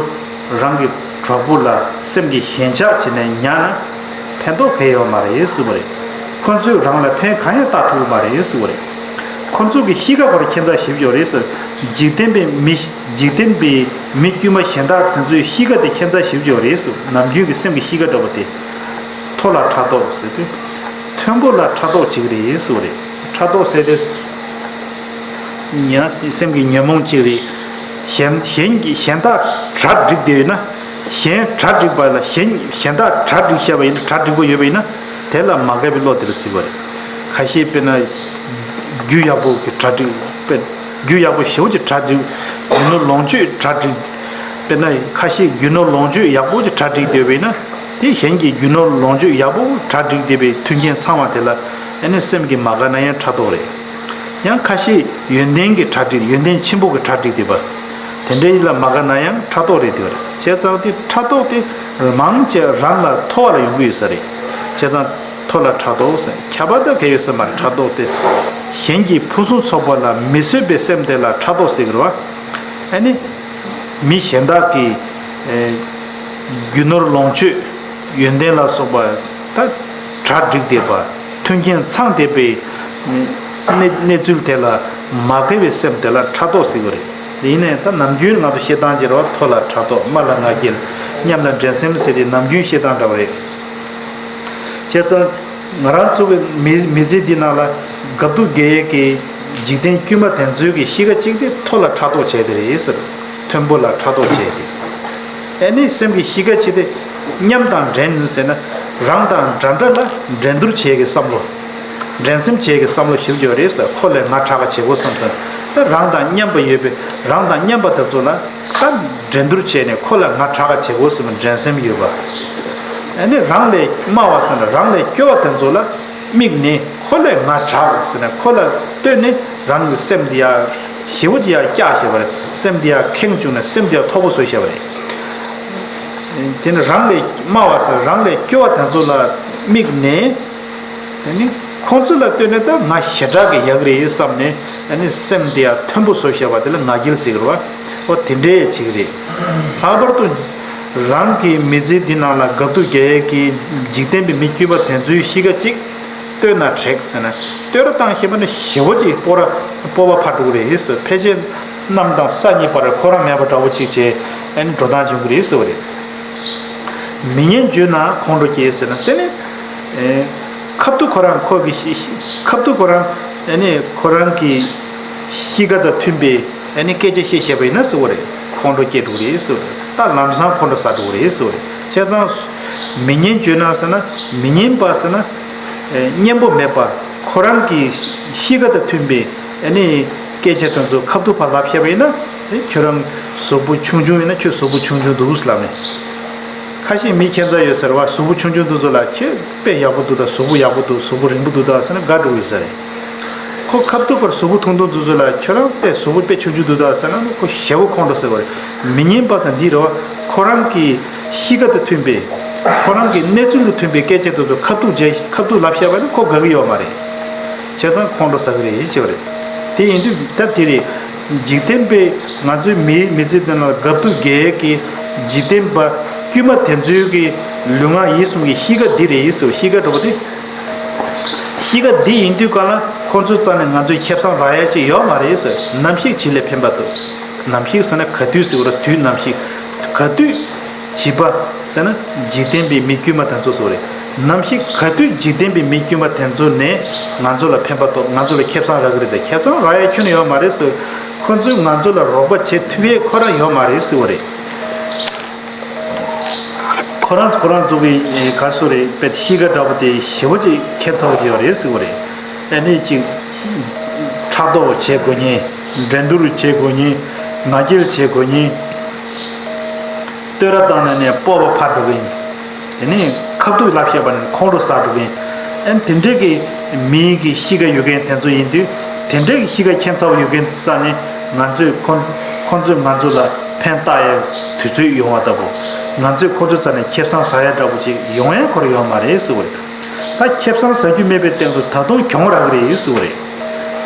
རང་གི་གྲོགས་པོ་ལ་སེམས་ཀྱི་ཞེན་ཆགས་བྱས་ནས་ཉར་ན་ཕན་ཐོགས་གང་ཡང་ཡོད་མ་རེད་ཟེར་བ་རེད། ཁོ་ཚོས་རང་ལ་ཕན་གང་ཡང་བཏགས་ཐུབ་ཀྱི་མ་རེད་ཟེར་བ་རེད། ཁོ་ཚོ་གི་གཤིས་ཀ་བར་ཁྱད་མཚར་ཞིབ་ཡོད་རེད་ཟེར། འཇིག་རྟེན་པའི་མི། འཇིག་རྟེན་པའི་མི་དཀྱུས་མ་གཞན་དག་དེ་ཚོའི་གཤིས་ཀ་དེ་ཁྱད་མཚར་ཞིབ་ཡོད་རེད་ཟེར། ནམ་རྒྱུན་གྱི་སེམས་ཀྱི་གཤིས་ཀ་འདྲ་པོ་དེ། མཐོ་ལ་ཕྲག་དོག་ཟེར་དུས། མཐོན་པོ་ལ་ཕྲག་དོག་བྱེད་ཀྱི་རེད་ཟེར་བ་རེད། ཕྲག་དོག་ཟེར་དུས། ཡང་སེམས་ཀྱི་ཉོན་མོངས་ཅིག་རེད། གཞན། གཞན་གྱི། གཞན་དག་གྲ་སྒྲིག་བསྡད་ཡོད་ན། གཞན་གྲ་སྒྲིག་པ་ལ་གཞན། གཞན་དག་གྲ་སྒྲིག་བྱས་པ་ཡིན་ན། གྲ་སྒྲིག་པ་ཡོད་པ་ཡིན་ན། དེ་ལ་མ་དགའ་བའི་བློ་དེ་ལ་ཟེར་བ་རེད། ཁ་ཤས་དཔེར་ན། རྒྱུ་ཡག་པོ་གི་གྲ་སྒྲིག་དཔེ། རྒྱུ་ཡག་པོ་ཞེ་པོ་ཅིག་གྲ་སྒྲིག་རྒྱུ་ནོར་ལོངས་སྤྱོད་གྲ་སྒྲིག་དཔེར་ན་ཁ་ཤས་རྒྱུ་ནོར་ལོངས་སྤྱོད་ཡག་པོ་ཅིག་གྲ་སྒྲིག་བསྡད་པ་ཡིན་ན། དེ་གཞན་གྱི་རྒྱུ་ནོར་ལོངས་སྤྱོད་ཡག་པོ་གྲ་སྒྲིག་བསྡད་པའི་མཐུན་རྐྱེན་ཚང་བ་དེ་ལ་ཨ་ནི་སེམས་ཀྱིས་མ་དགའ་ན་ཡང་ཕྲག་དོག་རེད། ཡང་ཁ་ཤས་ཡོན་ཏན་གྱི་གྲ་སྒྲིག་ཡོན་ཏན་ཆེན་པོ་གི་གྲ་སྒྲིག་བསྡད་པ། དེ་འདྲའི་ལ་མ་དགའ་ན་ཡང་ཕྲག་དོག་རེད་འདུག་རེད། བྱས་ཙང་དེ་ཕྲག་དོག་དེ་མང་ཆེ་རང་ལ་མཐོ་བ་ལ་ཡོང་གི་ཡོད་ས་རེད། བྱས་ཙང་མཐོ་ལ་ཕྲག་དོག་ཟེར་ཁྱད་པར་དུ་གལ་ཡོད་ས་མ་རེད། ཕྲག་དོག་དེ་གཞན་གྱི་ཕུན་སུམ་ཚོགས་པ་ལ་མི་བཟོད་པའི་སེམས་དེ་ལ་ཕྲག་དོག་ཟེར་གི་རེད་བ། ཨ་ནི། མི་གཞན་དག་གི་ཨེ། རྒྱུ་ནོར་ལོངས་སྤྱོད་ཡོན་ཏན་ལ་སོགས་པ་ད་གྲ་སྒྲིག་བསྡད་པ་མཐུན་རྐྱེན་ཚང་བསྡད་པའི་གནས་གནས་ཚུལ་དེ་ལ་མ་དགའ་བའི་སེམས་དེ་ལ་ཕྲག་དོག་ཟེར་གི་རེད། དེ་ཡིན་ནའི་ད་ནམ་རྒྱུན་ང་ཚོ་བཤད་སྟངས་ཀྱི་རེད་བ། མཐོ་ལ་ཕྲག་དོག་དམའ་ལ་ང་རྒྱལ་མཉམ་ལ་འགྲན་སེམས་ཟེར་དེ་ནམ་རྒྱུན་བཤད་སྟངས་འདྲ་བ་རེད། བྱས་ཙང་། ང་རང་ཚོ་གི་མི་མི་ཚེ་འདི་ནང་ལ་དགའ་སྡུག་དགེ་བའི་གི་འཇིག་རྟེན་དཀྱུས་མ་དེ་ཚོའི་གི་གཤིས་ཀ་གཅིག་དེ་མཐོ་ལ་ཕྲག་དོག་བྱས་ཏེ་རེད་ཟེར། མཐོན་པོ་ལ་ཕྲག་དོག་བྱས་ཏེ། ཨེ་ནི་སེམས་ཀྱི་གཤིས་ཀ་གཅིག་དེ་མཉམ་དང་འགྲན་ཟེར་ན་རང་དང་འདྲ་འདྲ་ལ་འགྲན་བསྡུར་བྱེད་ཀྱི་བསམ་བློ། འགྲན་སེམས་བྱེད་ཀྱི་བསམ་བློ་ཞིག་ཡོད་རེད་ཟེར། ཁོ་ལས་ང་དྲག་ག་བྱེད་དགོས་བསམ་ཙང་། ད་རང་དང་མཉམ་པ་ཡོད་པའི་རང་དང་མཉམ་པ་དེ་ཚོ་ལ། ད་འགྲན་བསྡུར་བྱས་ནས་ཁོ་ལས་ང་དྲག་ག་བྱེད་དགོས་ཟེར་བའི་འགྲན་སེམས་ཡོད་པ། ཨ་ནི་རང་ལས་དམའ་བ་ཟེར་ན་རང་ལས་སྐྱོ་བ་དེ་ཚོ་ལ་དམིགས་ནས་ཁོ་ལས་ང་དྲག་ཟེར་ནས་ཁོ་ལ་ལྟོས་ནས་རང་གི་སེམས་འདི་ཡར་ཞེ་པོ་ཅིག་ཡར་བཀྱགས་བཞག་པ་རེད། སེམས་འདི་ཡར་ཁེངས་བཅུག་ནས་སེམས་འདི་ཡར་མཐོ་པོ་བཟོས་བཞག་པ་རེད། དེ་ནི་རང་ལས་དམའ་བ་ཟེར་རང་ལས་སྐྱོ་བ་དེ་ཚོ་ལ་དམིགས་ནས། ཨ་ནི་ཁོང་ཚོ་ལ་ལྟོས་ནས་ད་ང་ཞེ་དྲག་གི་ཡག་རེད་བསམ་ནས། ཨ་ནི་སེམས་དེ་ཡང་མཐོན་པོ་བཟོ་བཞག་པ་དེ་ལ་ང་རྒྱལ་ཟེར་གི་རེད་བ། ཨོ་དེ་འདྲའི་ཅིག་རེད། ལྷག་པར་དུ་རང་གི་མི་ཚེ་འདི་ནང་ལ་དགའ་སྡུག་རྒྱག་ཡས་ཀྱི་འཇིག་རྟེན་པའི་མི་དཀྱུས་མ་དེ་ཚོའི་གཤིས་ཀ་ཅིག་ལྟོས་ན་དྲེགས་ཟེར་ན། ལྟོས་ར་བཏང་ཤེས་པ་ནི་ཞེ་བོ་ཅིག་སྤོབས་ར་སྤོབས་པ་འཕར་འགྲོ་གི་རེད་ཟེར། ཕལ་ཆེར་གནམ་དང་ས་གཉིས་བར་ཁོ་རང་མེད་པ་འདྲ་བོ་ཅིག་བྱས། ཨ་ནི་འགྲོ་སྟངས་བྱུང་གི་རེད་ཟེར་བ་རེད། མི་སྙན་བརྗོད་ན་ཁོང་ཁྲོ་སྐྱེ་ཟེར་ན་དེ་ནི། ཨེ། ཁ་ཐུག་ཁོ་རང་ཁོ་གི་ཤི་ཤི་ཁ་ཐུག་ཁོ་རང་ཨ་ནི་ཁོ་རང་གི་གཤིས་ཀ་དང་མཐུན་པའི་ཨ་ནི་སྐད་ཆ་བཤད་བཤད་པ་ཡིན་ན་ཟེར་བ་རེད། ཁོང་ཁྲོ་སྐྱེ་འགྲོ་གི་རེད་ཟེར་བ་རེད། ད་ལམ་སང་ཁོང་ཁྲོ་ཟ་འགྲོ་གི་རེད་ཟེར་བ་རེད། བྱས་ཙང་། མི་སྙན་བརྗོད་ན་ཟེར་ན། མི་སྙན་པ་ཟེར་ན། ཨེ། སྙན་པོ་མེད་པ། ཁོ་རང་གི་གཤིས་ཀ་དང་མཐུན་པའི་ཨ་ནི་སྐད་ཆ་དེ་ཚོ་ཁ་ཐུག་ཕར་ལབ་བཤད་པ་ཡིན་ན། ཨེ། ཁྱོད་རང་གཟུགས་པོ་ཆུང་ཆུང་ཡིན་ན་ཁྱོད་གཟུགས་པོ་ཆུང་ཆུང་འདུག་ལབ་ནས། ཁ་ཤས་མི་ཁྱད་མཚར་ཡོད་ཟེར་བ། གཟུགས་པོ་ཆུང་ཆུང་དེ་ཚོ་ལ་ཁྱོད་དཔེ་ཡག་པོ་འདུག་ད། གཟུགས་པོ་ཡག་པོ་འདུག་གཟུགས་པོ་རིང་པོ་འདུག་ད་ཟེར་ན་དགའ་འགྲོ་གི་ཟེར་རེད། ཁོ་ཁ་ཐུག་པར་གཟུགས་པོ་ཐུང་ཐུང་དེ་ཚོ་ལ་ཁྱོད་རང་དཔེ་གཟུགས་པོ་དཔེ་ཆུང་ཆུང་འདུག་ད་ཟེར་ན་ཁོ་ཞེ་བོ་ཁོང་ཁྲོ་ཟེར་བ་རེད། མི་སྙན་པ་ཟེར་འདི་རེད་བ། ཁོ་རང་གི་གཤིས་ཀ་དང་མཐུན་པའི། ཁོ་རང་གི་གནས་ཚུལ་དང་མཐུན་པའི་སྐད་ཆ་དེ་ཚོ་ཁ་ཐུག་བརྗེ་ཁ་ཐུག་ལབ་བཤད་པ་ནི་ཁོ་དགའ་གི་ཡོད་མ་རེད། བྱས་ཙང་ཁོང་ཁྲོ་ཟ་གི་རེད་ཞེས་པ་རེད། དེ་ཡིན་དུས་ད་དེ་རེད། འཇིག་རྟེན་པའི་ང་ཚོའི་མིའི་མི་ཚེ་འདི་ནང་ལ་དགའ་སྡུག་རྒྱག་ཡས་ཀྱི་འཇིག་རྟེན་པ་དཀྱུས་མ་དེ་ཚོའི་གི་ལུས་ངག་ཡིད་གསུམ་གྱི་གཤིས་ཀ་འདི་རེད་ཟེར། གཤིས་ཀ་འདྲ་པོ་དེ། གཤིས་ཀ་འདི་ཡིན་དུས་ག་ལ་ཁོ་ཚོའི་རྩ་ནས་ང་ཚོས་ཁེ་བཟང་རག་ཡ་ཅིག་ཡོད་མ་རེད་ཟེར། ནམ་ཞིག་བྱིས་ལས་ཕན་པ་འདུག་ནམ་ཞིག་ཟེར་ན་ག་དུས་ཟེར་བ་ར། དུས་ནམ་ཞིག་ག་དུས་བྱིས་པ་ཟེར་ན་འཇིག་རྟེན་པའི་མི་དཀྱུས་མ་དེ་ཚོ་ཟེར་བ་རེད། ནམ་ཞིག་ག་དུས་འཇིག་རྟེན་པའི་མི་དཀྱུས་མ་དེ་ཚོ་ནས་ང་ཚོ་ལ་ཕན་པ་ཐོགས། ང་ཚོ་ལ་ཁེ་བཟང་རག་གི་རེད་དེ། ཁེ་བཟང་རག་ཡ་ཁྱོན་ནས་ཡོད་མ་རེད་ཟེར། ཁོ་ཚོས་ང་ཚོ་ལ་རོགས་པ་བྱེད་ཐུབ་ཡས་ཁོ་རང་ཡོད་མ་རེད་ཟེར་བ་རེད། ཁོ་རང་ཁོ་རང་ཚོ་གི་ག་སུ་རེད་པས་གཤིས་ཀ་འདྲ་པོ་དེ་ཞེ་པོ་ཅིག་ཁྱད་མཚར་པོ་ཡོད་རེད་ཟེར་བ་རེད། ཨ་ནི་ཅིག་ཕྲག་དོག་བྱེད་དགོས་ཉེན། འགྲན་བསྡུར་བྱེད་དགོས་ཉེན། ང་རྒྱལ་བྱེད་དགོས་ཉེན། བསྟོད་ར་བཏང་ནས་ནས་སྤོབས་པ་འཕར་འགྲོ་གི་ཡིན། དེ་ནས་ཁ་ཐུག་ལབ་བཤད་པ་ནས་ཁོང་ཁྲོ་ཟ་འགྲོ་གི་ཡིན། ཨ་ནི་དེ་འདྲའི་གི་མིའི་གི་གཤིས་ཀ་ཡོད་མཁན་དེ་ཚོ་ཡིན་དུས། དེ་འདྲའི་གི་གཤིས་ཀ་ཁྱད་མཚར་པོ་ཡོད་མཁན་རྩ་ནས་ང་ཚོས་ཁོ་ཁོ་ཚོས་ང་ཚོ་ལ་ཕན་བཏགས་ཡའི་དུས་ཚོད་ཡོང་བ་ལྟ་བུ། ང་ཚོས་ཁོ་ཚོའི་རྩ་ནས་ཁེ་བཟང་ཟ་ཡ་འདྲ་པོ་ཅིག་ཡོང་ཡ་ཁོ་རང་ཡོད་མ་རེད་ཟེར་བ་རེད། ད་ཁེ་བཟང་ཟ་རྒྱུ་མེད་པའི་སྟེང་དུ་ད་དུང་གྱོང་རག་གི་རེད་ཟེར་བ་རེད།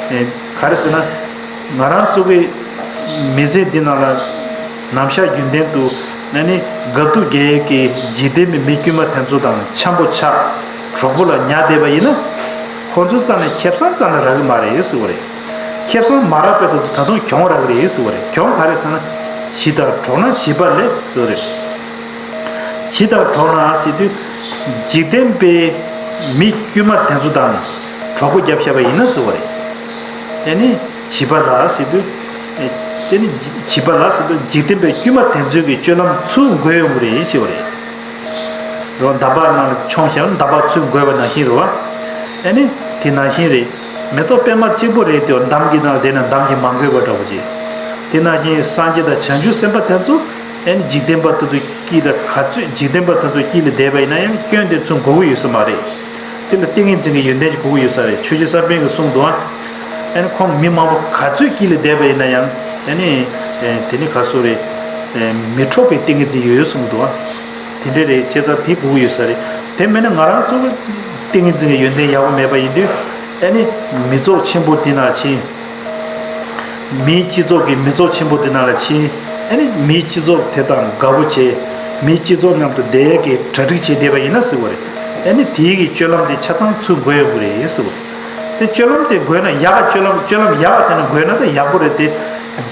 ཨེ། ག་རེ་ཟེར་ན། ང་རང་ཚོ་གི་མི་ཚེ་འདི་ནང་ལ་ནམ་ཞག་རྒྱུན་ལྡན་དུ་ཨ་ནི་དགའ་སྡུག་རྒྱག་ཡས་ཀྱི་འཇིག་རྟེན་པའི་མི་དཀྱུས་མ་དེ་ཚོ་དང་འཆམ་པོ་ཆགས། གྲོགས་པོ་ལ་ཉར་བསྡད་པ་ཡིན་ན། ཁོ་ཚོའི་རྩ་ནས་ཁེ་བཟང་རྩ་ནས་རག་གི་མ་རེད་ཟེར་བ་རེད། ཁེ་བཟང་མ་རག་པའི་ཐོག་ཏུ་ད་དུང་གྱོང་རག་གི་རེད་ཟེར་བ་རེད། གྱོང་ག་རེ་ཟེར་ན། བྱིས་དང་གྲོགས་ན་བྱིས་པ་ལས་ཟེར་བ་རེད། བྱིས་དང་གྲོགས་ན་ཟེར་དུས། འཇིག་རྟེན་པའི་མི་དཀྱུས་མ་དེ་ཚོ་དང་གྲོགས་པོ་རྒྱབ་བཤད་པ་ཡིན་ན་ཟེར་བ་རེད། དེ་ནི་བྱིས་པ་ལ་ཟེར་དུས། དེ་ནི་བྱིས་པ་ལ་ཟེར་དུས་འཇིག་རྟེན་པའི་དཀྱུས་མ་དེ་ཚོའི་གི་སྤྱོད་ལམ་ཚུར་འགོས་ཡོང་གི་རེད་ཟེར་བ་རེད། རོ་འདམ་བག་ནང་ལ་མཆོང་བཞག་འདམ་བག་ཚུར་འགོས་པ་ནང་བཞིན་རེད་བ། ཨ་ནི་དེ་ནང་བཞིན་རེད། མེ་ཏོག་པད་མ་གཅིག་པོ་རེད་དེ་འདམ་གྱི་ནང་ལ་བསྡད་ན་འདམ་གྱིས་མ་འགོས་པ་འདྲ་པོ་ཅིག་དེ་ནང་བཞིན་སངས་རྒྱས་དང་བྱང་ཆུབ་སེམས་དཔའ་དེ་ཚོ་ཨ་ནི་འཇིག་རྟེན་པ་དེ་ཚོ་དཀྱིལ་ལ་ག་ཚོད་འཇིག་རྟེན་པ་དེ་ཚོ་དཀྱིལ་ལ་བསྡད་པ་ཡིན་ན་ཡང་སྐྱོན་དེ་ཚོ་འགོ་གི་ཡོད་ས་མ་རེད། དེ་ལ་ཏིང་ངེ་འཛིན་གྱི་ཡོན་ཏན་ཅིག་དགོས་ཀྱི་ཡོད་ས་རེད། ཆོས་རྗེ་གསར་པན་གྱིས་གསུངས་འདུག་ཨ། ཨ་ནི་ཁོང་མི་མང་པོ་ག་ཚོད་དཀྱིལ་ལ་བསྡད་པ་ཡིན་ན་ཡང་ཨ་ནི་དེ་ནི་ག་སུ་རེད། མི་འཕྲོག་པའི་ཏིང་ངེ་འཛིན་ཡོད་ཡོད་གསུངས་འདུག་ཨ། དེ་འདྲ་རེད། བྱས་ཙང་དེ་དགོས་ཀྱི་ཡོད་ས་རེད། དེ་མིན་ན་ང་རང་ཚོ་གི་ཏིང་ངེ་འཛིན་གྱི་ཡོན་ཏན་ཡག་པོ་མེད་པ་ཡིན་དུས་ཨ་ནི་མི་ཚོགས་ཆེན་པོ་འདི་ནང་ཕྱིན། མིའི་སྤྱི་ཚོགས་ཀྱི་མི་ཚོགས་ཆེན་པོ་འདི་ནང་ལ་ཕྱིན། ཨ་ནི་མིའི་སྤྱི་ཚོགས་དེ་དང་དགའ་པོ་བྱས། མིའི་སྤྱི་ཚོགས་མཉམ་དུ་བསྡད་ཀྱི་གྲ་སྒྲིག་བྱས་བསྡད་པ་ཡིན་ན་ཟེར་བ་རེད། ཨ་ནི་དེའི་གི་སྤྱོད་ལམ་དེ་ཆ་ཚང་ཚུར་འགོས་ཡོང་གི་རེད་ཟེར་བ་རེད། དེ་སྤྱོད་ལམ་དེ་འགོས་ན་ཡག་ག་སྤྱོད་ལམ་སྤྱོད་ལམ་ཡག་ག་དེ་ནི་འགོས་ན་ད་ཡག་པོ་རེད་དེ།